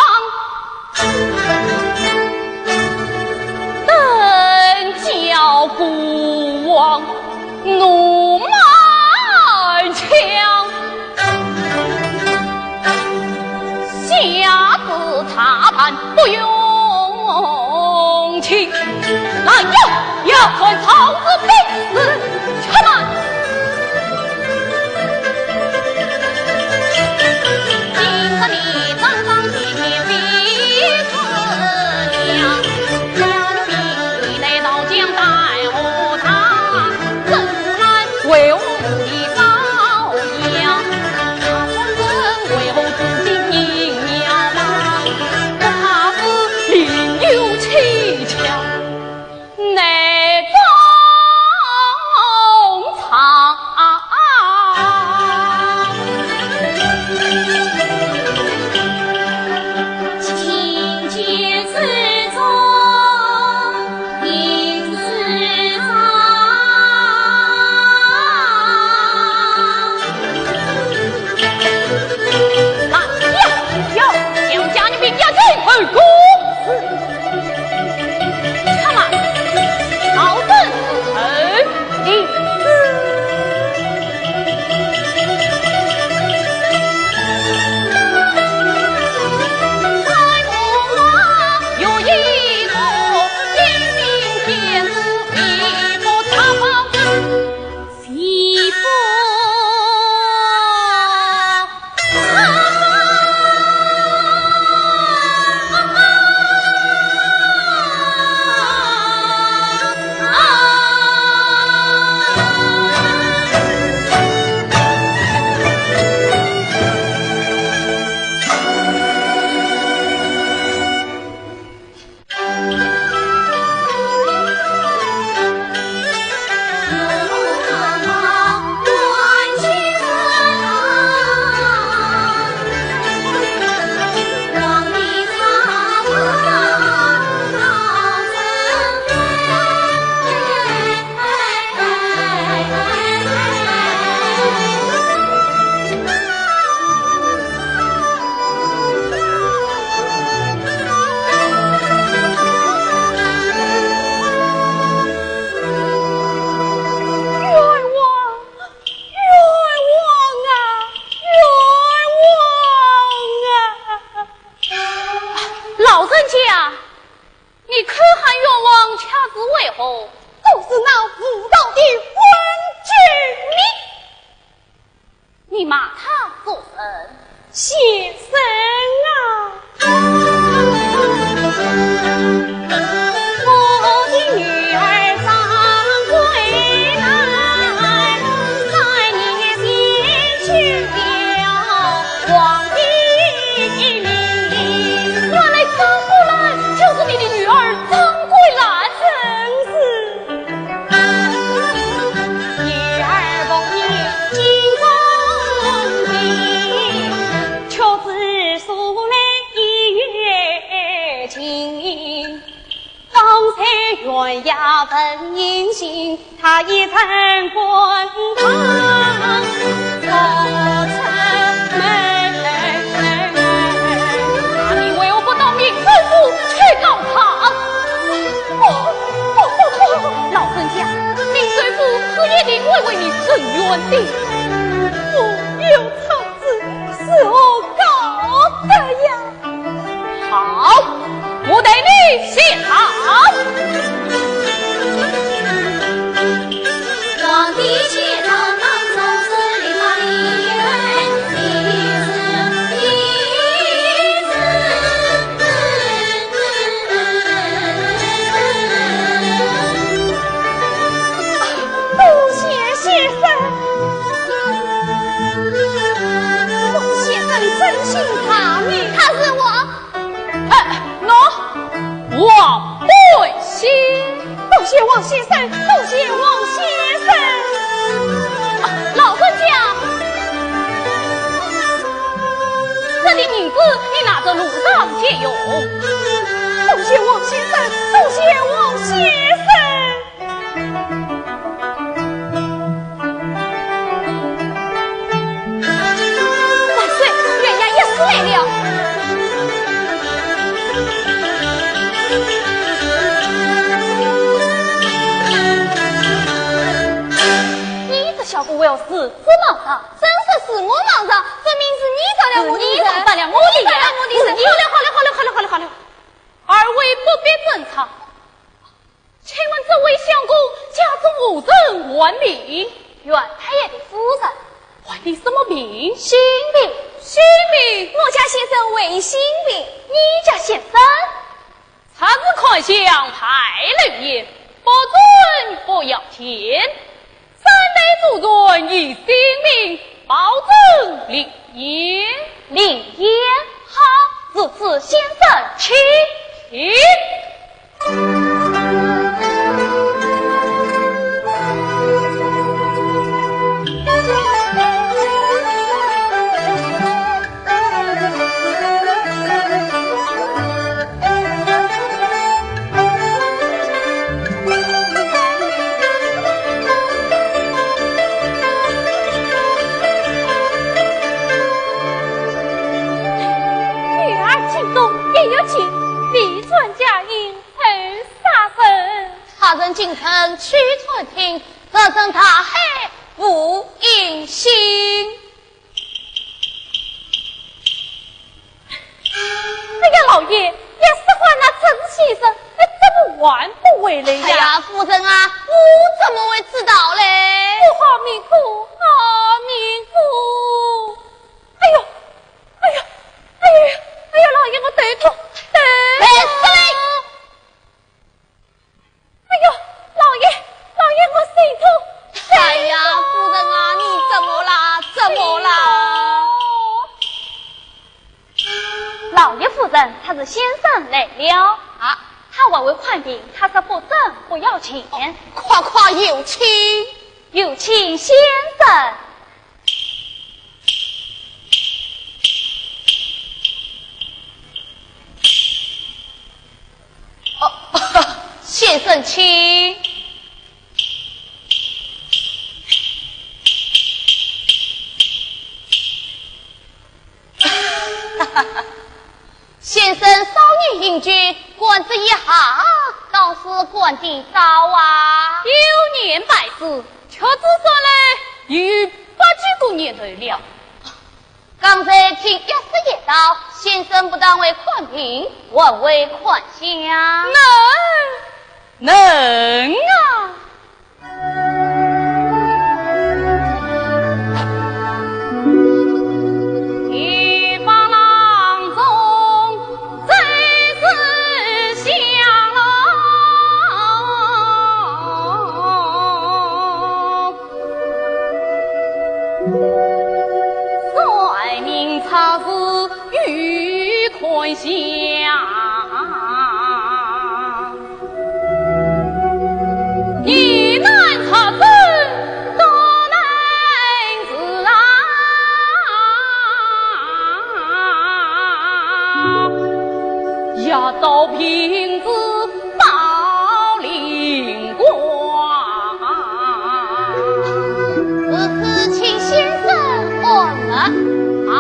等叫孤王怒满腔，下旨查办不用情。来呀，押传曹植病死，且慢。老人家，你口喊冤枉，却是为何？都是那无道的昏君。你骂他做甚？先生啊！我的女儿张桂兰，三年前去了皇帝的礼。原来张桂兰就是你的女儿张桂兰。正是。女儿奉命进宫去，却只坐了一月。 情。刚才县衙问人心，他已曾观看，走出门。那你为何不到明州府去告他？不，不，不，不，老人家，明州府是一定会为你伸冤的。我有错字，是何告得呀？ 好，我代你谢罪。皇帝谢罪，当众施礼，把礼恩一字一字。多谢先生。 王先生真姓啥名？他是我。哎，喏，王本兴。多谢王先生，多谢王先生。啊，老人家，这点银子你拿着路上借用。多谢王先生，多谢王先生。 万岁，县衙一时来了。你这小鬼为何如此莽撞？真是是我莽撞，分明是你打了我的人。是你打了我的人。你打了我的人。是你。好了，好了，好了，好了，好了，好了。二位不必争吵。 请问这位相公家中何人患病？袁太爷的夫人。患的什么病？心病。心病？我家先生患心病。你家先生？查字看相排流言，不准不要紧。三代祖传医心病，包拯灵验。灵验？好，如此先生请。请。 女儿情中也有情，未传佳音， 谁杀人？他人进城去探听，只恨大海无音信。哎呀，老爷，要是换了曾先生，哎，怎么还不回来呀？哎呀，夫人啊，我怎么会知道嘞？我好命苦，好命苦。哎呦，哎呦，哎呦，哎呦，老爷，我头痛，头痛。哎呦，老爷，老爷，我心痛。哎呀，夫人啊，你怎么啦？怎么啦？老爷夫人，他是先生来了。啊，他还未看病，他说不症不要紧。快快有请。有请先生。 哦，先生请。先生少年英俊，官职一下，倒是官的高啊。幼年拜师，屈指算来有百几个年头了。 刚才听一师爷道，先生不但会看病，还会看相。能，能啊！一把郎中真是香啊！ 算命拆字与看相，疑难拆字都难治啊。一道凭字报灵光。如此请先生安乐。好。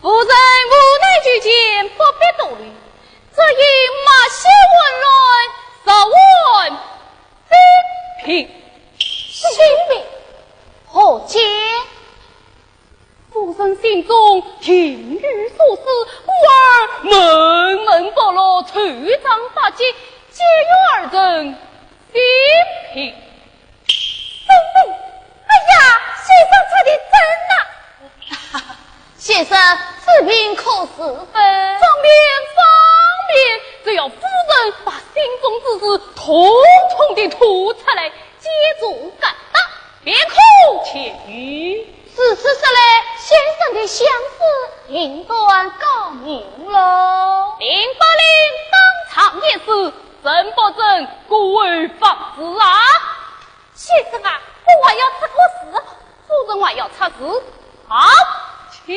夫人无奈之间，不必多虑，只因脉血混乱，实患心病。心病？何解？夫人心中定有所思，故而闷闷不乐，惆怅不解，皆由儿臣心病。 生病？哎呀，先生说的真呐！先生，此病可治否？方便，方便，只要夫人把心中之事统统地吐出来，皆做梗当，便可痊愈。如此说来，先生的相思应当告明喽。灵不灵，当场验尸，真不真，各为方子啊。 先生啊，我还要出个字，夫人还要出字。好，请。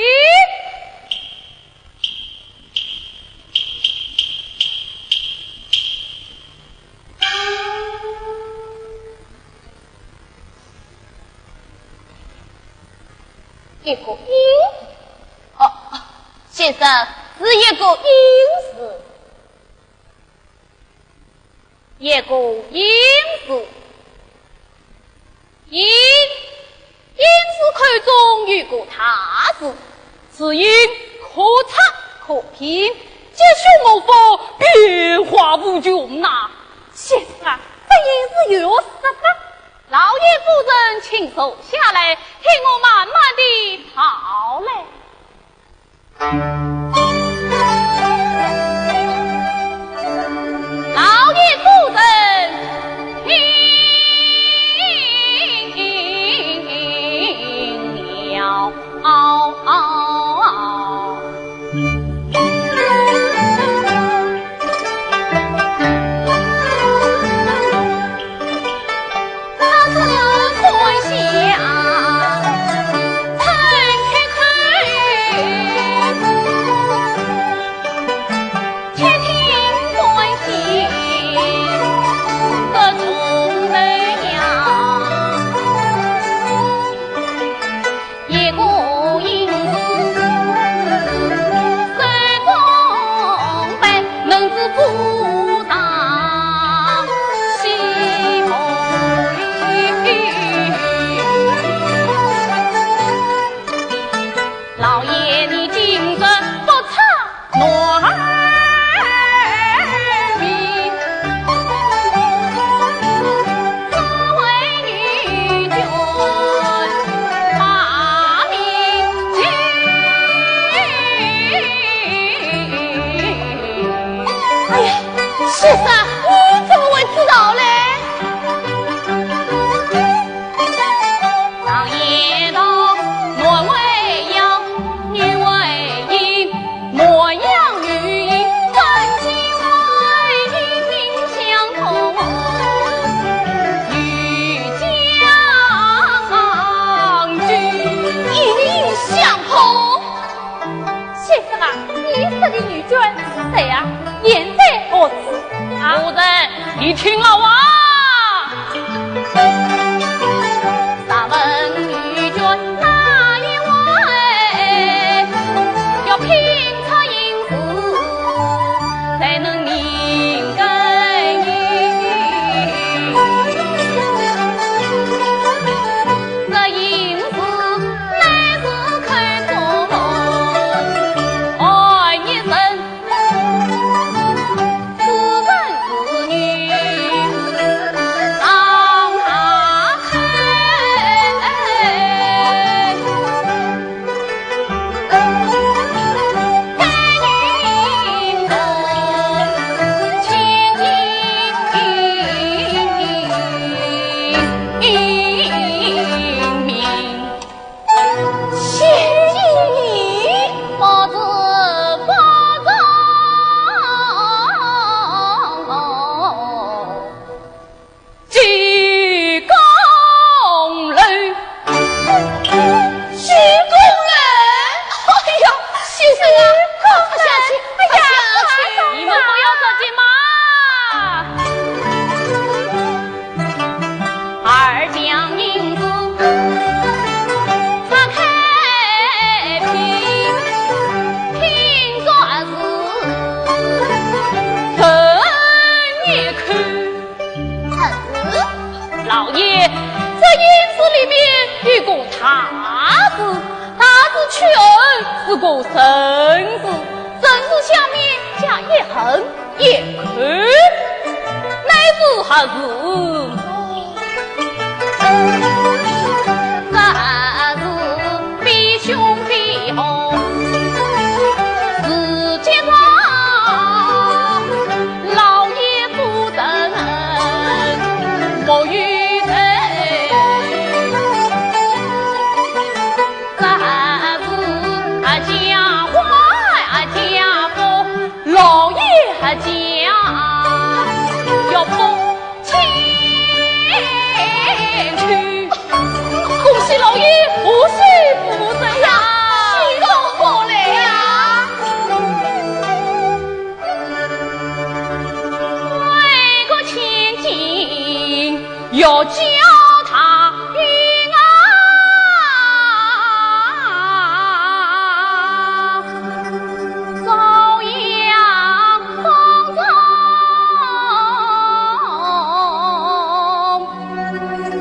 一个因。哦，先生，是一个因字。 一个因字。因，因字口中有个大字，此因可拆可平，吉凶祸福，变化无穷呐。先生啊，这因字有何说法？老爷夫人，请坐下来，听我慢慢地道来。 老爷夫人，听了。老爷，你今日不拆男儿面，只为女眷把名扬。哎呀，先生，你怎么会知道嘞？ 一命相同。 先生啊，你说的女眷是谁啊？现在何处啊？夫人，你听好啊！快下去，快下去！你们不要着急嘛。二两银子拆开拼，拼着是人一口。老爷，这银子里面有个大字，大字取而是个人字，人字下面加一横一竖，乃是何字？这字非凶非恶，是吉是祸，老爷不曾问，莫有人。这字啊，吉啊，吉啊，老爷啊，吉啊，要不 恭喜老爷，贺喜不得呀！喜个何来呀？为个千金要叫他运啊！ 朝阳方丈，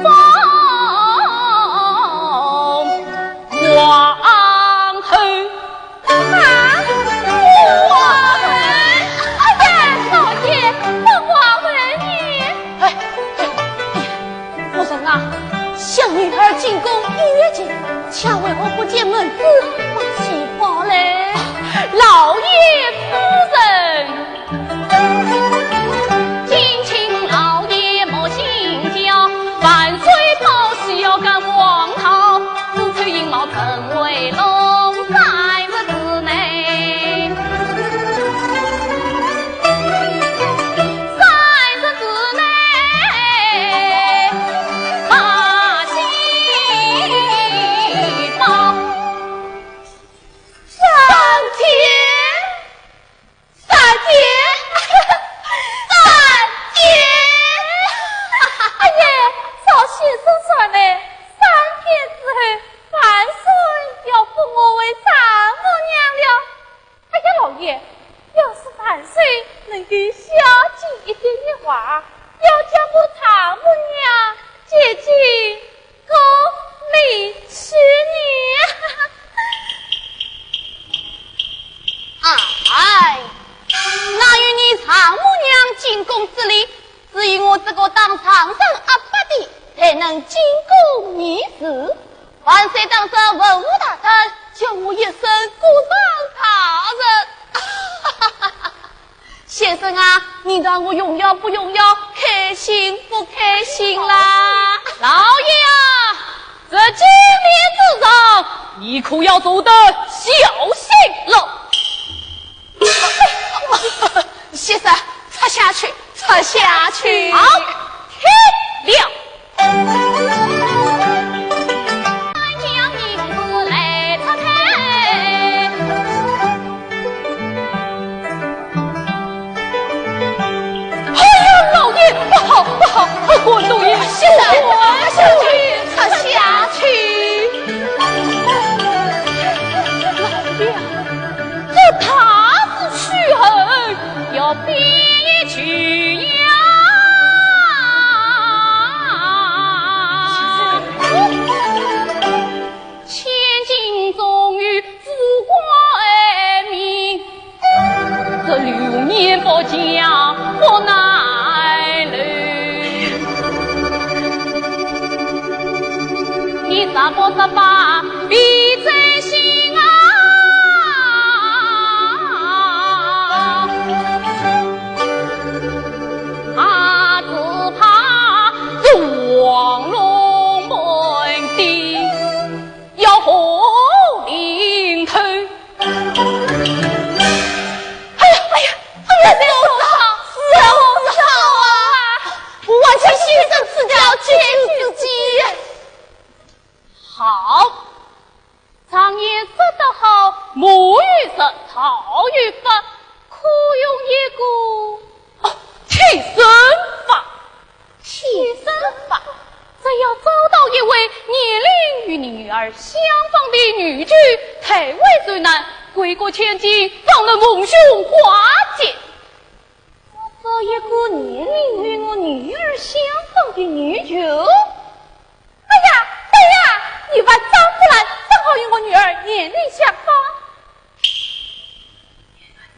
方皇后。啊，皇后！哎呀，老爷，皇后你！哎，哎，哎， 夫人啊，想女儿进宫一月间，却为何不见门子，把喜报嘞？老爷夫人，敬请老爷莫心焦，万岁报喜要赶皇后，子丑寅卯辰为龙，三日之内。 三日之内把喜报。上天，上天，上天！哎呀，照先生说的，三天之后，万岁要封我为丈母娘了。 哎呀，老爷，要是万岁能够消解一点的话，要将我丈母娘接进宫里去呢。哎，哪有你丈母娘进宫之理？只有我这个当上人阿伯的，才能进宫议事。 万岁当着文武大臣，叫我一声国丈大人。先生啊，你道我荣耀不荣耀，开心不开心啦？老爷啊，这金殿之上，你可要做得小心了。先生，插下去，插下去。好，听了。 哎呀，老爷，不好，不好，快滚，老爷，快滚，快下去，快下去。老爷，这大事去后，要变局呀。 千金终于富贵命，这流年不佳不耐留。你十八十八比真心啊！ 啊，只怕撞龙门的要和林头。哎呀，哎呀，哎呀，这个不好，这个不好啊！我万千先生赐教，救救自己。好，好与法，可用一个，哦，替身法。替身法，只要找到一位年龄与你女儿相仿的女眷，代为受难，归国千金，方能逢凶化吉。 我找一个年龄与我女儿相仿的女眷？哎呀，对呀，你把张木兰正好与我女儿年龄相仿。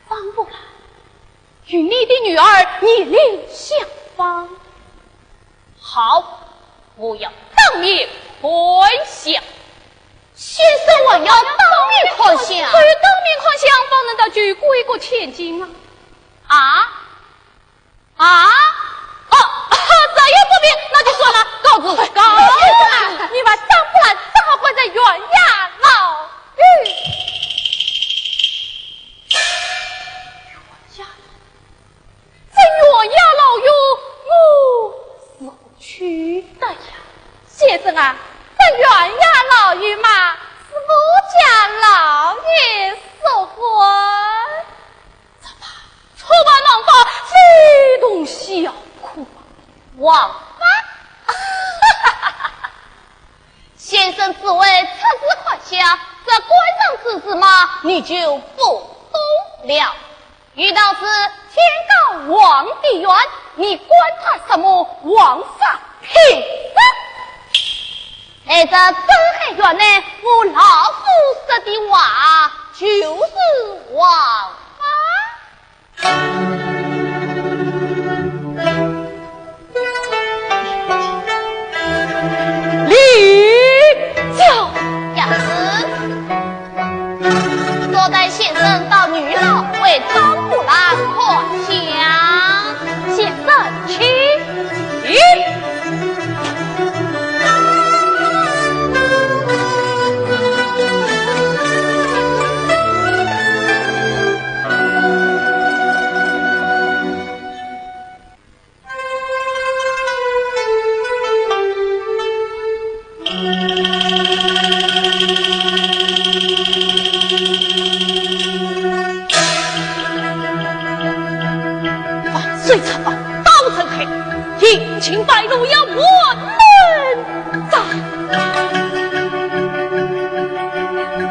张木兰与你的女儿年龄相仿。 好，我要当面看相。先生还要当面看相？只有当面看相，方能得救归国千金啊！啊？啊？哦，这也不便，那就算了，告辞，告辞。你把张木兰正好关在县衙牢狱。县衙 这县衙牢狱我是不去的呀。先生啊，这县衙牢狱嘛，是我家老爷所管。这怕初犯王法，非同小可啊。王法？先生只为出字看相，这官场之事嘛，你就不懂了。 有道是天高皇帝远，你管他什么王法平身？哎，这真很远呢，我老夫说的话就是王法。李教。呀，是。 多带先生到御牢为张木兰看相。先生，请。万水千山，刀成海，隐情败露要万人斩。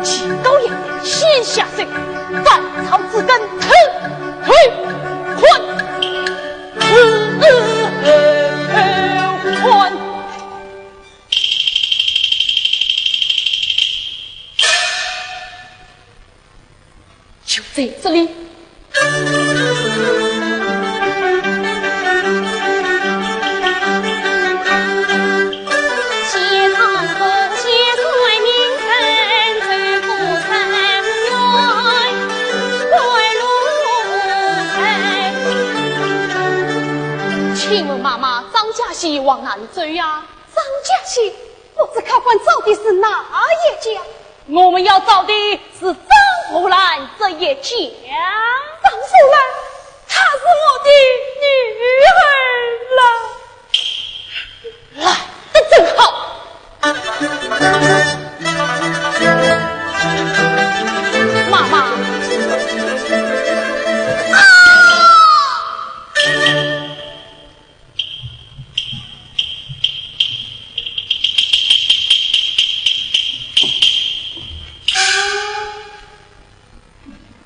技高一点，先下手，斩草除根，脱罪还。 就在这里。 请问妈妈，张家戏往哪里走呀？张家戏？不知客官找的是哪一家？我们要找的是张木兰这一家。张木兰，她是我的女儿了。 来得正好。妈妈。啊！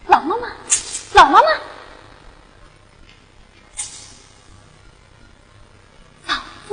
老妈妈，老妈妈。 嫂子。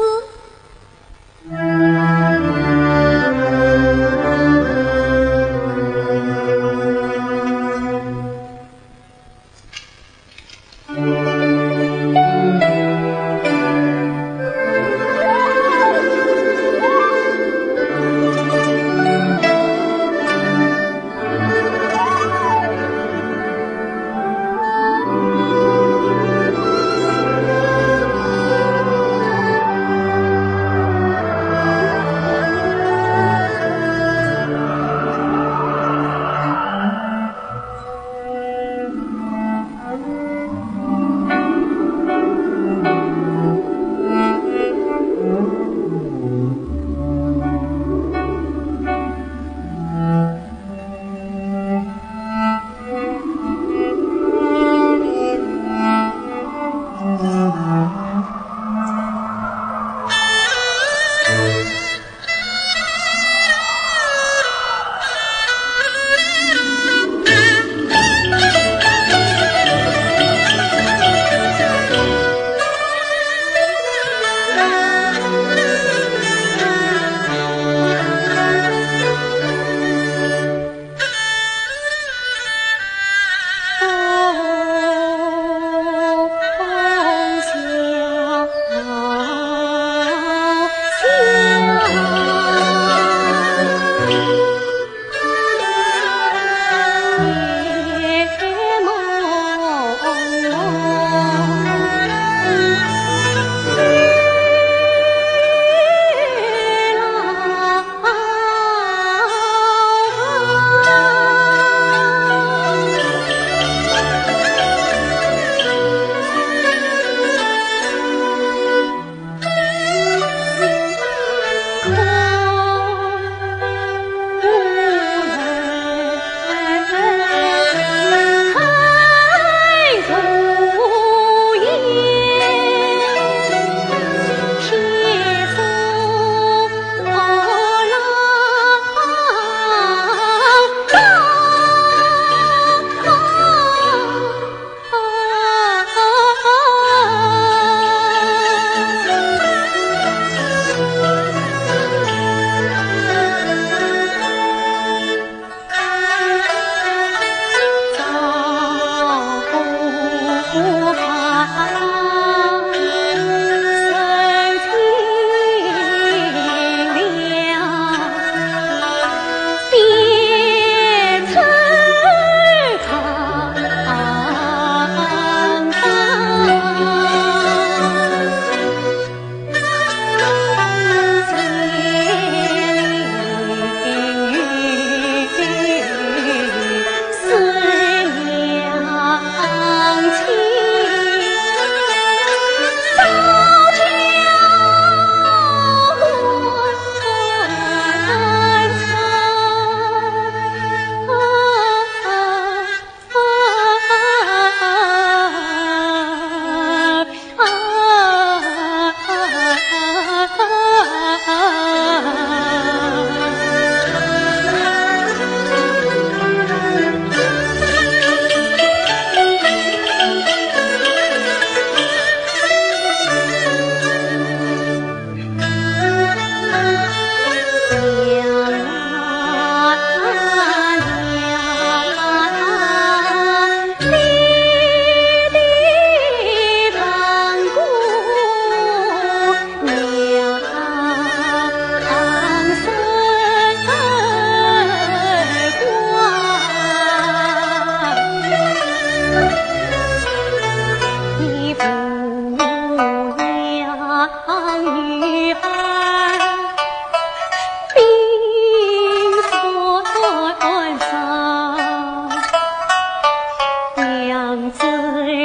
知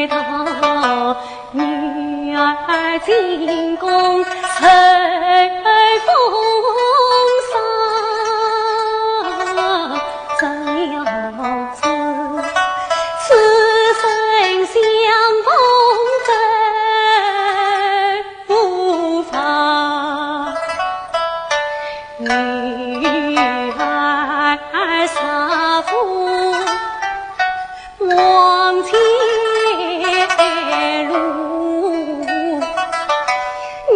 道女儿进宫受风霜，怎样知此生相逢真无妨。女儿杀父 望前路，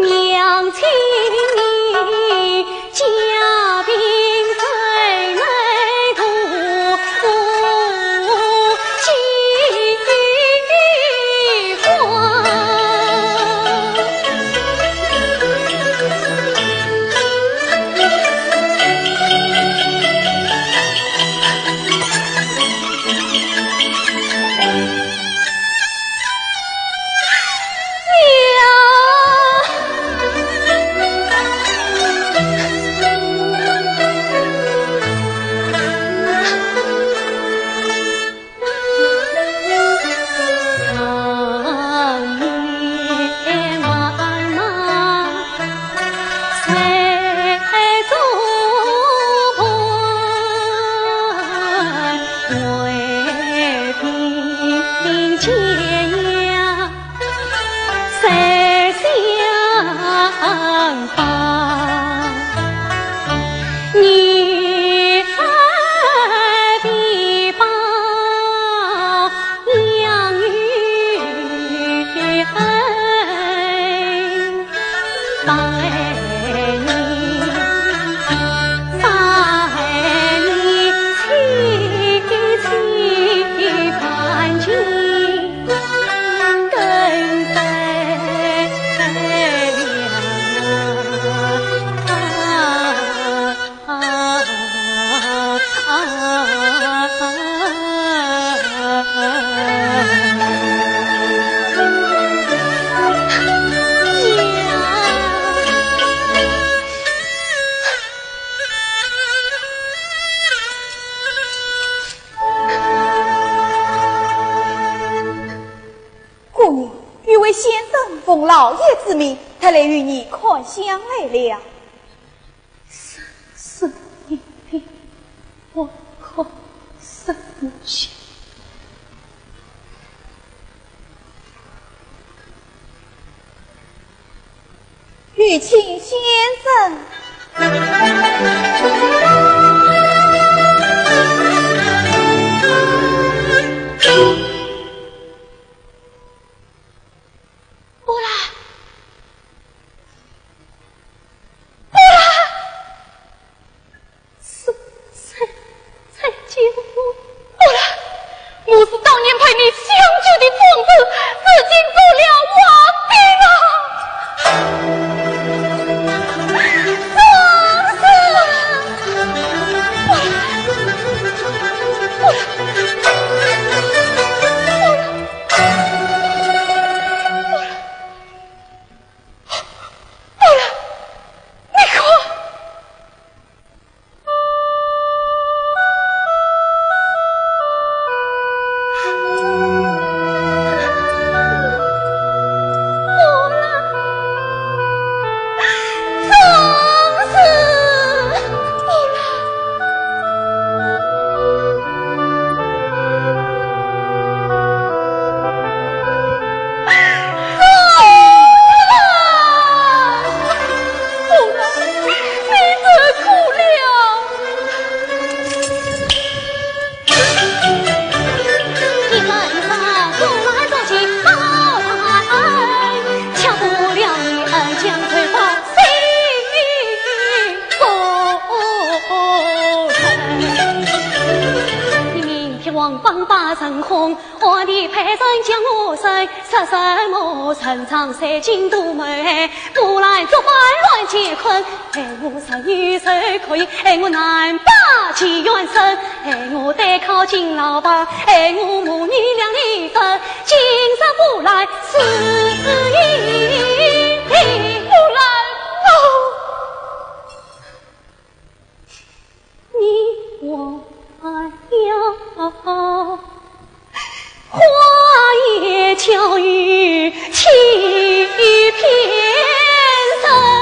娘亲你家贫谁能渡西风？ 姑娘，有位先生奉老爷之命，特来与你看相来了。 是你比我可生些。有请先生。不来。 不来！是谁在叫我？不来！我是当年陪你相救的方子，如今做了皇帝了。方子！不来！不来！不来！ 不来，你看。不来，方子，不来。小雨轻偏声。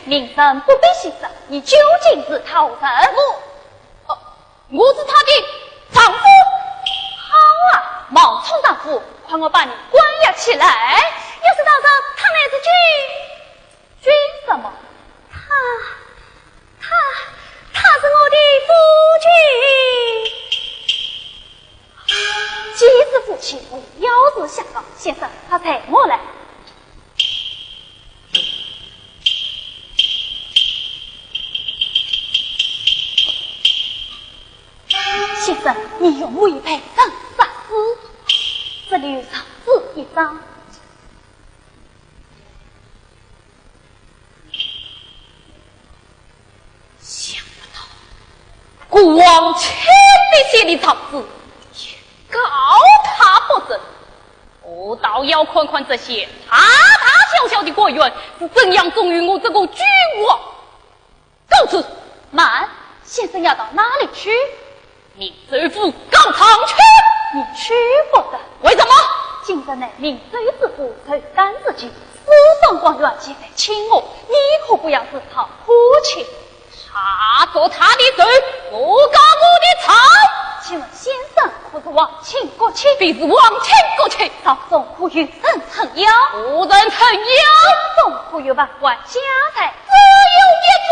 明人不必谢色，你究竟是他何人？我，哦，我是他的丈夫。好啊，冒充丈夫，看我把你关押起来。要是大人，他乃是君，君什么？他，他，他是我的夫君。既是夫君，我要是相告，先生，他随我来。 先生，你用我一杯人杀死，这里有状纸一张。想不到，孤王亲笔写的状纸，也告他不成。 我倒要看看这些大大小小的官员是怎样忠于我这个君王。告辞。慢，先生要到哪里去？明州府告状去。你去不得。为什么？今日乃明州知府寿诞之期，四方官员皆来请我，你可不要自讨苦吃。 他做他的寿，我告我的状。请问先生可是皇亲国戚？必是皇亲国戚。朝中可有人撑腰？无人撑腰。宫中可有万贯家财？只有一个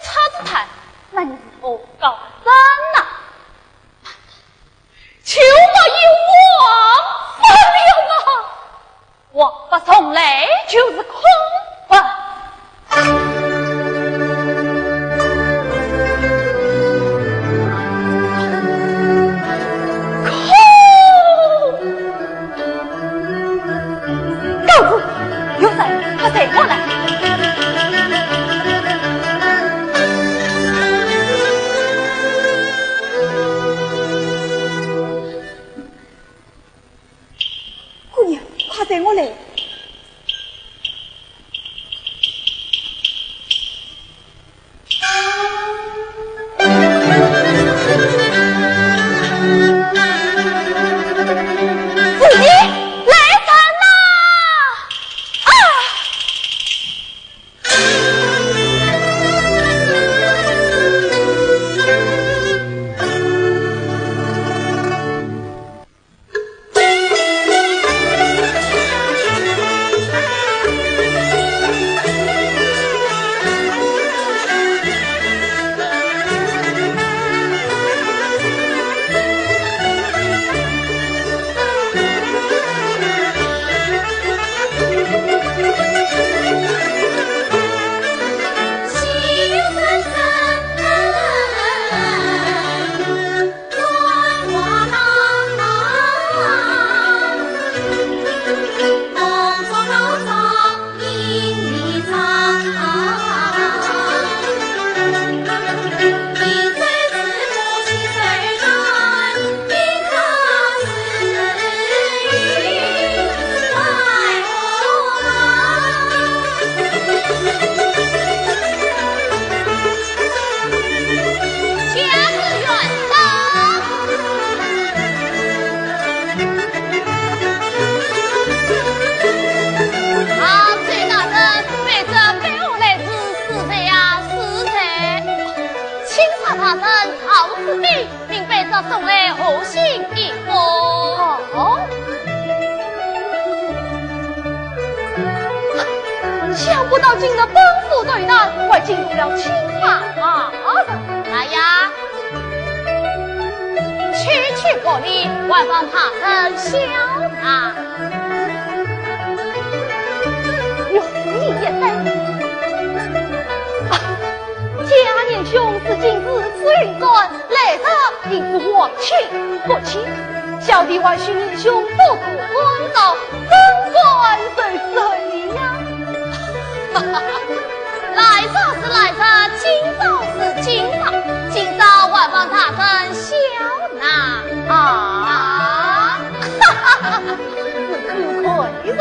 赤字炭，那你如何告状呢？就没有王法了吗？ 王法从来就是空话。空！告辞，有人，快随我来。姑娘，快随我来。夫人，来人呐！啊！ 啊，周大人，卑职背后来迟，是罪啊，是罪。钦差大人，赵子弟，命卑职送来贺信一封。哦。 想不到今日本府对难，还惊动了钦差大人。来呀，区区薄礼，还望大人笑纳。容易一等。啊，嘉年兄是今日紫云观 来者定是皇亲国戚，小弟还需年兄多多关照，怎敢受罪呀？来者是来者，今朝是今朝，今朝还望大人笑纳啊！哈哈哈哈，是羞愧罪。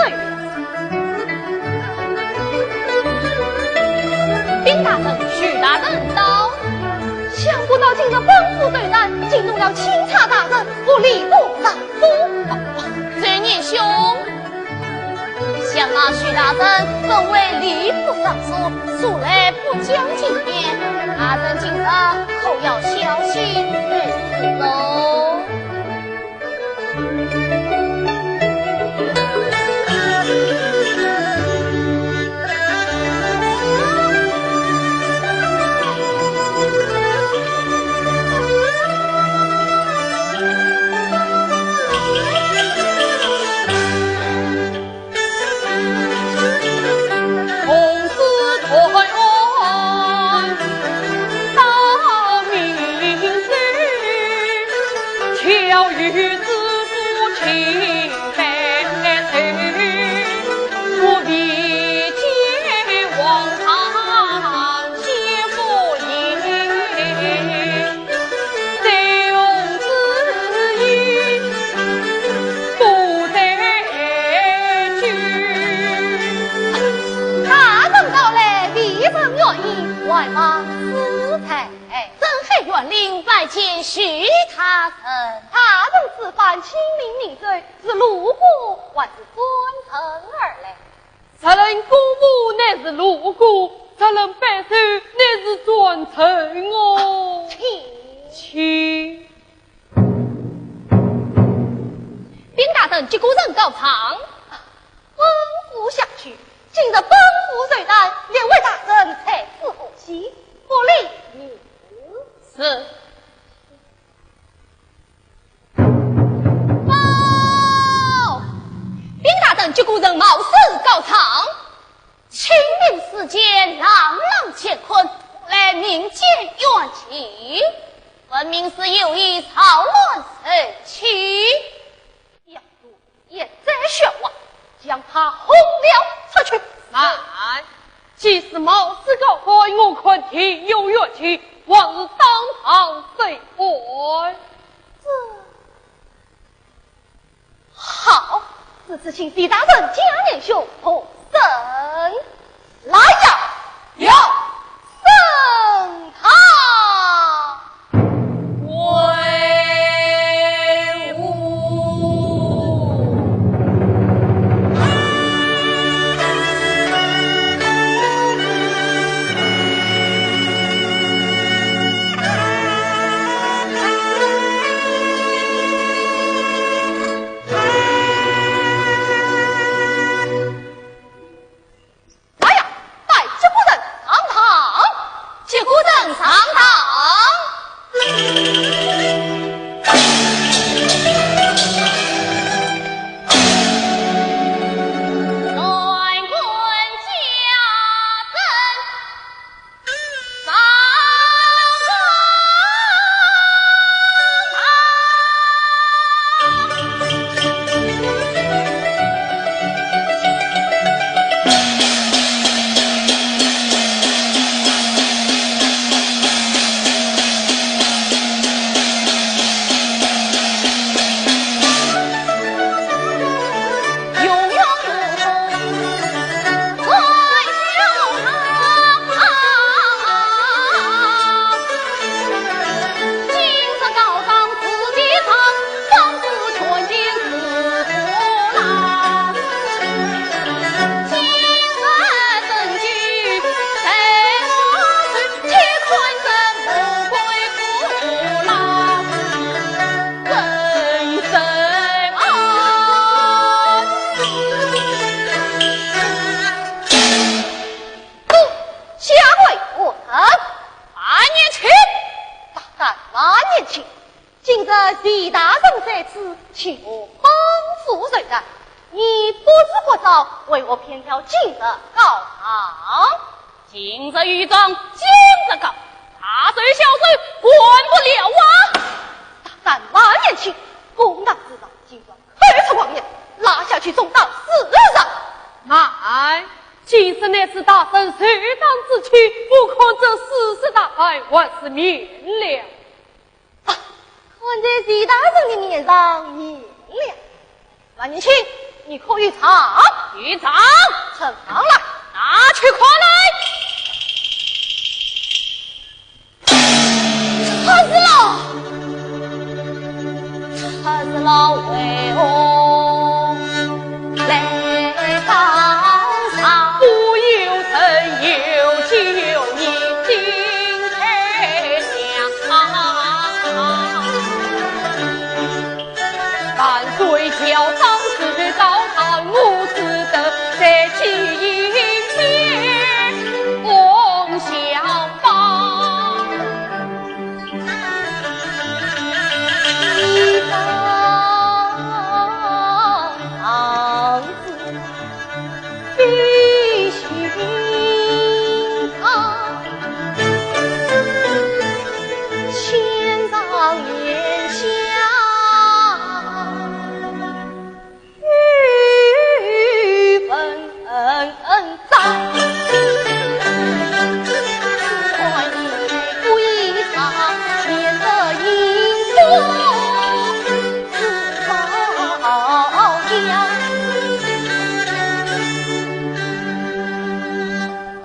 禀大人，徐大人到。想不到今日本府对难，惊动了钦差大人，我礼部尚书。周年兄。想那徐大人本为吏部尚书，素来不讲情面，大人今日可要小心如此喽。大人到来，微臣愿意外望赐菜。哎，朕是县令拜见徐大人。大人此番亲临明州，是路过还是专程而来？ 贼人过府乃是路过，贼人拜寿乃是专程哦。请。请。禀大人，接过人告状。吩咐下去，今日本府寿诞，列位大人在此贺喜，不理于。是。 报！禀大人，接过人冒死告状。清明时节，朗朗乾坤，来民间怨气，分明是有意扰乱社稷。杨度也在说话，将他轰了出去。慢，既是冒死告状，我看定有怨气，还是当堂审案。这 好，如此请徐大人将年兄同审。来呀，有，审他。威武！来呀，带接过人上堂。接过人上堂。下跪无成。万年青。大胆万年青！今日徐大人在此，请我帮扶谁的？你不是不招，为何偏要今日告状？ 今日有状，今日告，大罪小罪，管不了啊！大胆万年青，公堂之上，竟敢口出妄言，拉下去重打四十。慢，今日乃是大人寿诞之期，我看这四十大板还是免了。 啊，看在徐大人的面上，免了。万年青，你可有状？有状。呈上来。拿去看来。他是老，他是老魏哦，来吧。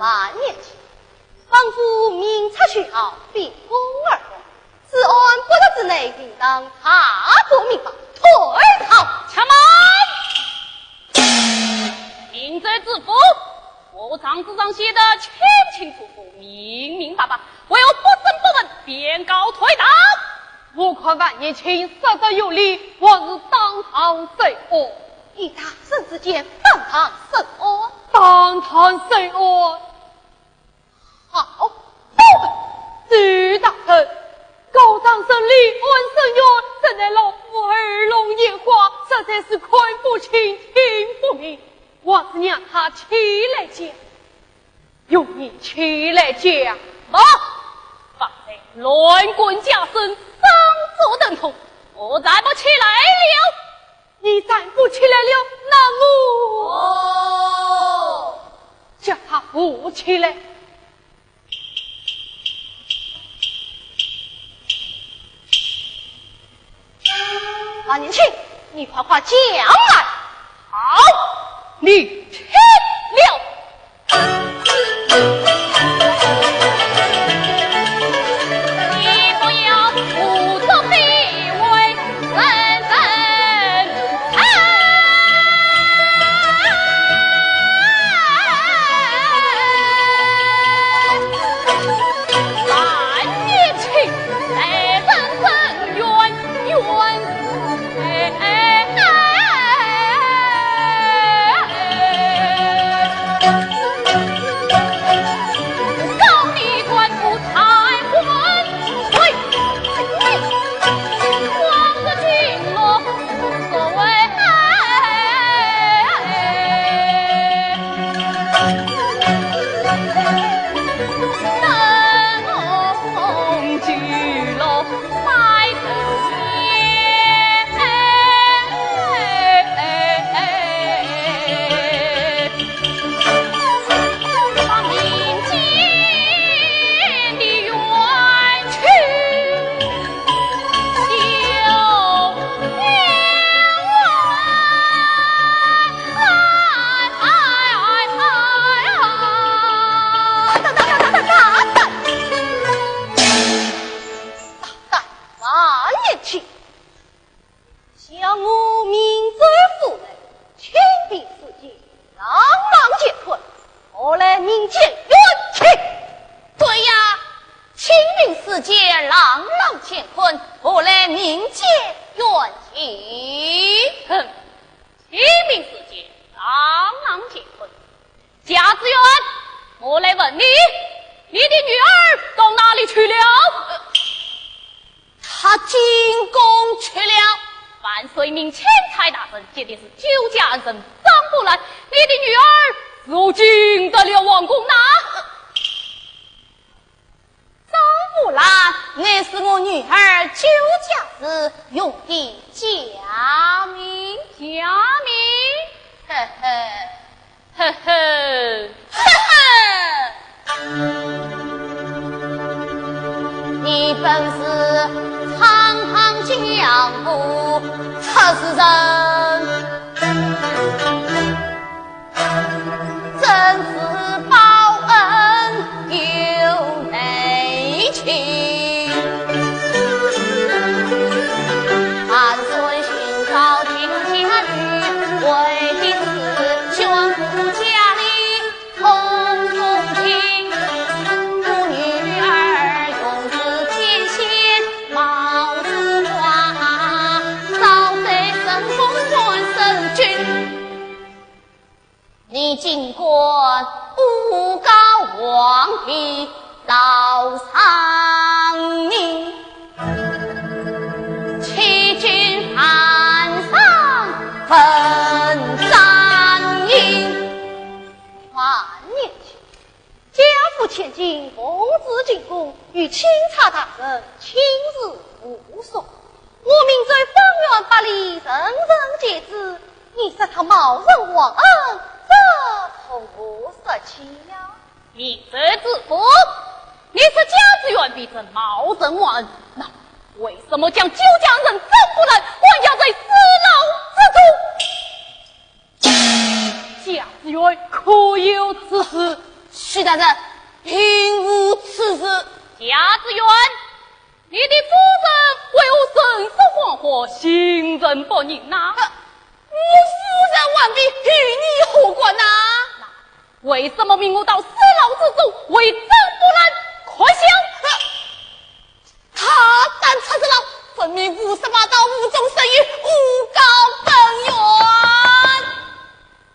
万年前，方府明察秋毫，秉公而断，此案不得之内，应当大过明法，退堂。且慢！明州知府，我状纸上写得清清楚楚，明明白白，为何不审不问，便告退堂？我看万年前说得有理，还是当堂审案。你大声之间，当堂审案？当堂审案。 好，报告。周大人，高堂审理，按审案，怎奈老夫耳聋眼花，实在是看不清、听不明，还是让他起来讲。容你起来讲吧。方才乱棍加身，伤足疼痛，我站不起来了。 你站不起来了，那我……哦。叫他扶起来。万年青，你快快讲来。好，你听了。 大胆，王延庆，想我明州府内清平四件，朗朗乾坤，何来民间怨气？对呀，清平四件，朗朗乾坤，何来民间怨气？哼，清平四件，朗朗乾坤。 贾子元，我来问你，你的女儿到哪里去了？她进宫去了。万岁命钦差大人接的是酒驾案人张木兰，你的女儿如今到了皇宫哪？ 张木兰，乃是我女儿酒驾时用的假名。假名？呵呵，呵呵，呵呵。你本是堂堂江湖出世人， 真是报恩有内情。俺孙寻找亲家女，为的是宣布家里通风情。我女儿永世天仙貌似花，早在深宫官升君。 你竟敢诬告皇帝老丈人，欺君犯上问斩你。万年前，贾府千金奉旨进宫，与钦差大人亲自护送。 我明州方圆百里，人人皆知，你说她冒认皇恩，这从何说起呀？明州知府，你说贾子元被朕冒认皇恩，那为什么将酒驾人张木兰关押在死牢之中？ 贾子元可有此事？许大人，并无此事。夏子元，你的夫人为何神色恍惚，心神不宁呐？呃，我夫人患病，与你何关呐？那为什么命我到死牢之中为证不能？快讲！呃，她胆赤之牢，分明胡说八道，无中生有，诬告本院。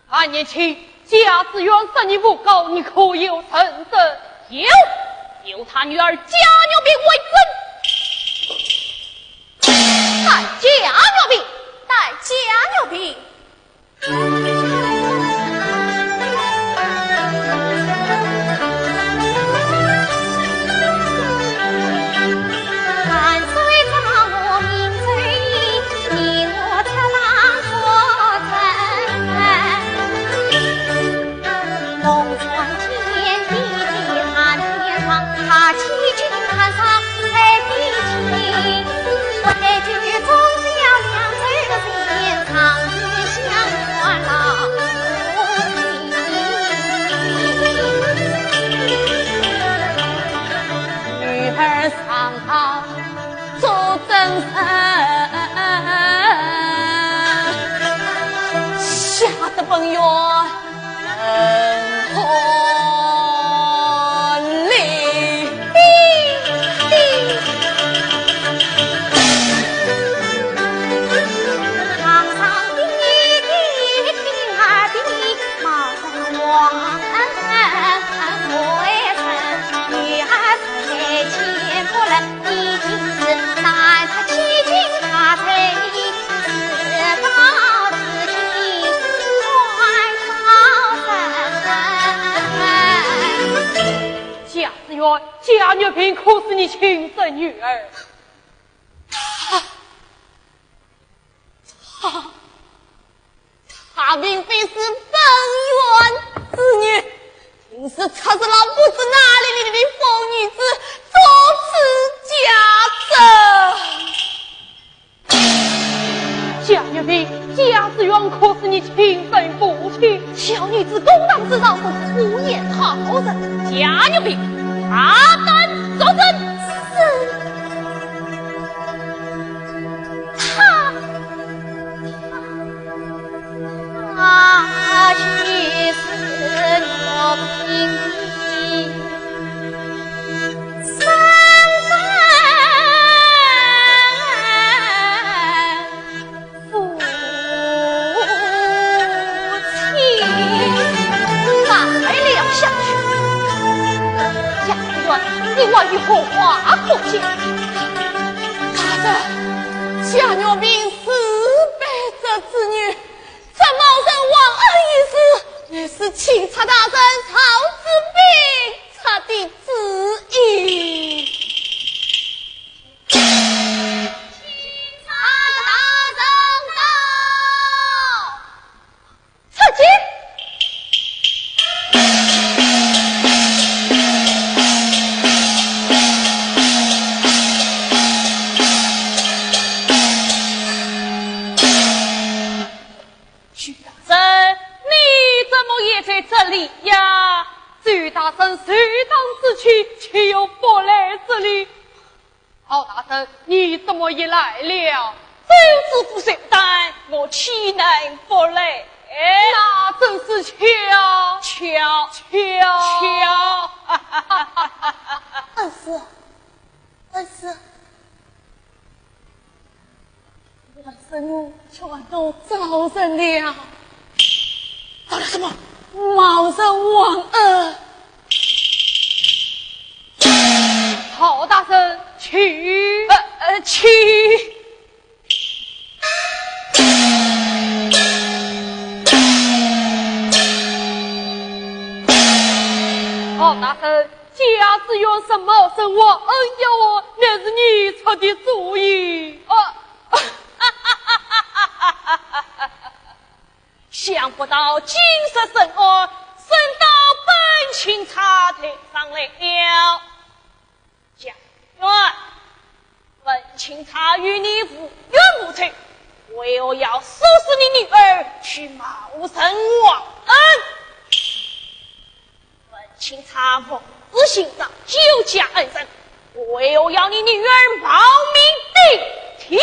韩延清，夏子元说你诬告，你可有人证？有，有他女儿贾玉萍为证。带贾玉萍，带贾玉萍。 女儿上堂 做证人，吓得本院很可怜。夏子元，贾玉萍可是你亲生女儿？她，她， 她并非是本院之女，竟是赤佬不知哪里来的疯女子，作此假证。夏玉萍，夏子元可是你亲生父亲？小女子公堂之上，不是胡言好人。夏玉萍，大胆作证。是。 他，他就是我们的三三夫妻。再聊下去，夏子元，你还有何话可讲？大人，夏玉萍 是卑职之女，这冒认皇恩一事，乃是钦差大人赵子宾他的主意。钦差大人到。 出去。许大人，你怎么也在这里呀？周大人受伤之期，岂有不来之理？ 赵大人，你怎么也来了？周知府受伤，我岂能不来？那真是巧，巧，巧，巧。恩师，恩师，我是我全都招认了。招了什么？冒认皇恩。 赵大人，请。呃，呃，请。赵大人，假使有什么人皇恩要我，乃是你出的主意。哦。 想不到今日审案，审到本钦差头上来了。夏子元，本钦差与你无冤无仇，为何要唆使你女儿去冒认皇恩？本钦差奉旨寻找酒驾二人，为何要你宁愿冒名顶替？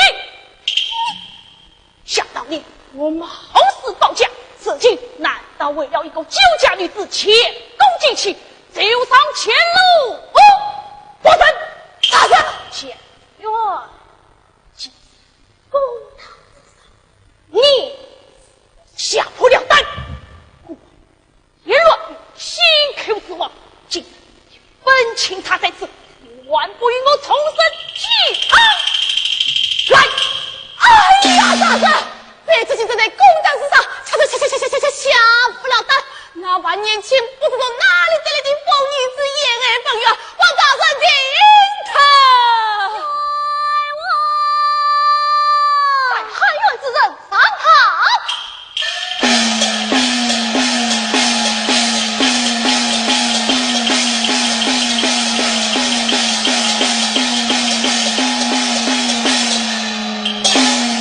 想当年我冒死保驾，如今难道为了一个酒驾女子前功尽弃，走上前路？哦，不准！大人，前院既是公堂之上，你下不了台。 言论心口之王，今日本钦差在此，你还不与我同生祭堂？来！哎呀，大人，卑职今日在公堂之上，下下下下下下下下不了台。那万年前不知从哪里得来的疯女子，掩耳盗铃，望大人定夺。在喊冤之人上堂。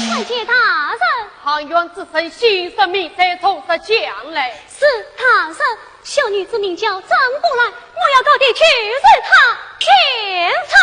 参见大人。喊冤之人姓甚名谁，从实讲来。是，大人，小女子名叫张桂兰，我要告的就是她。请上。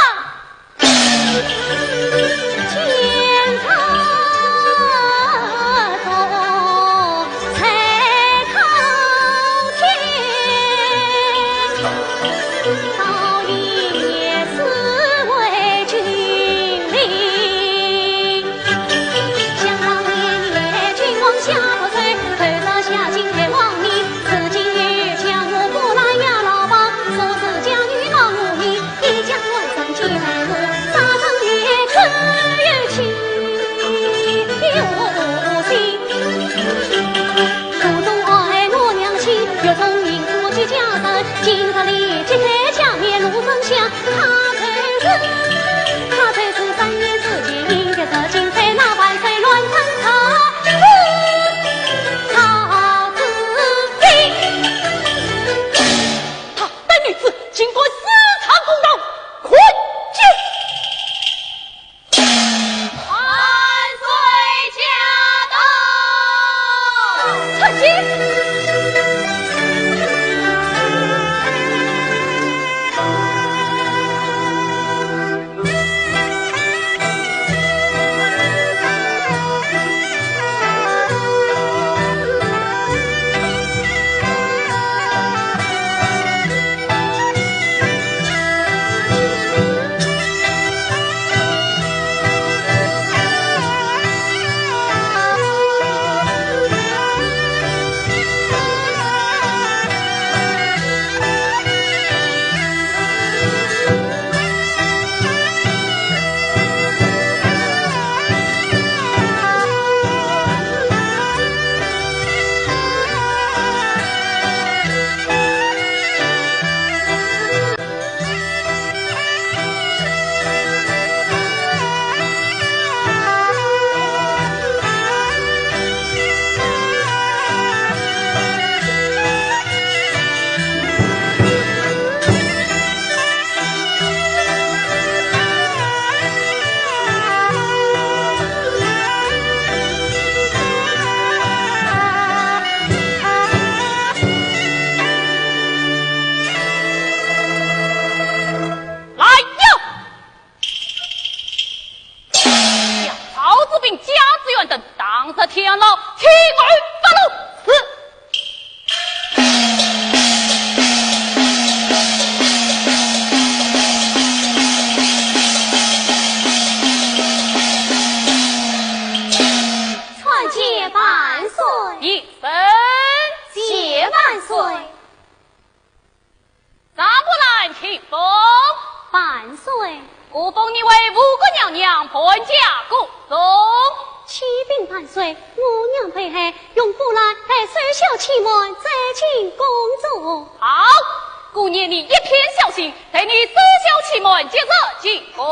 她等女子竟敢私闯公堂，滚！ 万岁驾到！参见。来呀！将曹子斌、甲子园等打入天牢，天外发落。是。 参见万岁。平身。谢万岁。张桂兰，请封。万岁。我封你为吴国娘娘，伴驾过宫。启禀万岁，我娘被害，容桂兰代守孝期满，再进宫中。好，姑念你一片孝心，待你守孝期满，即日进宫。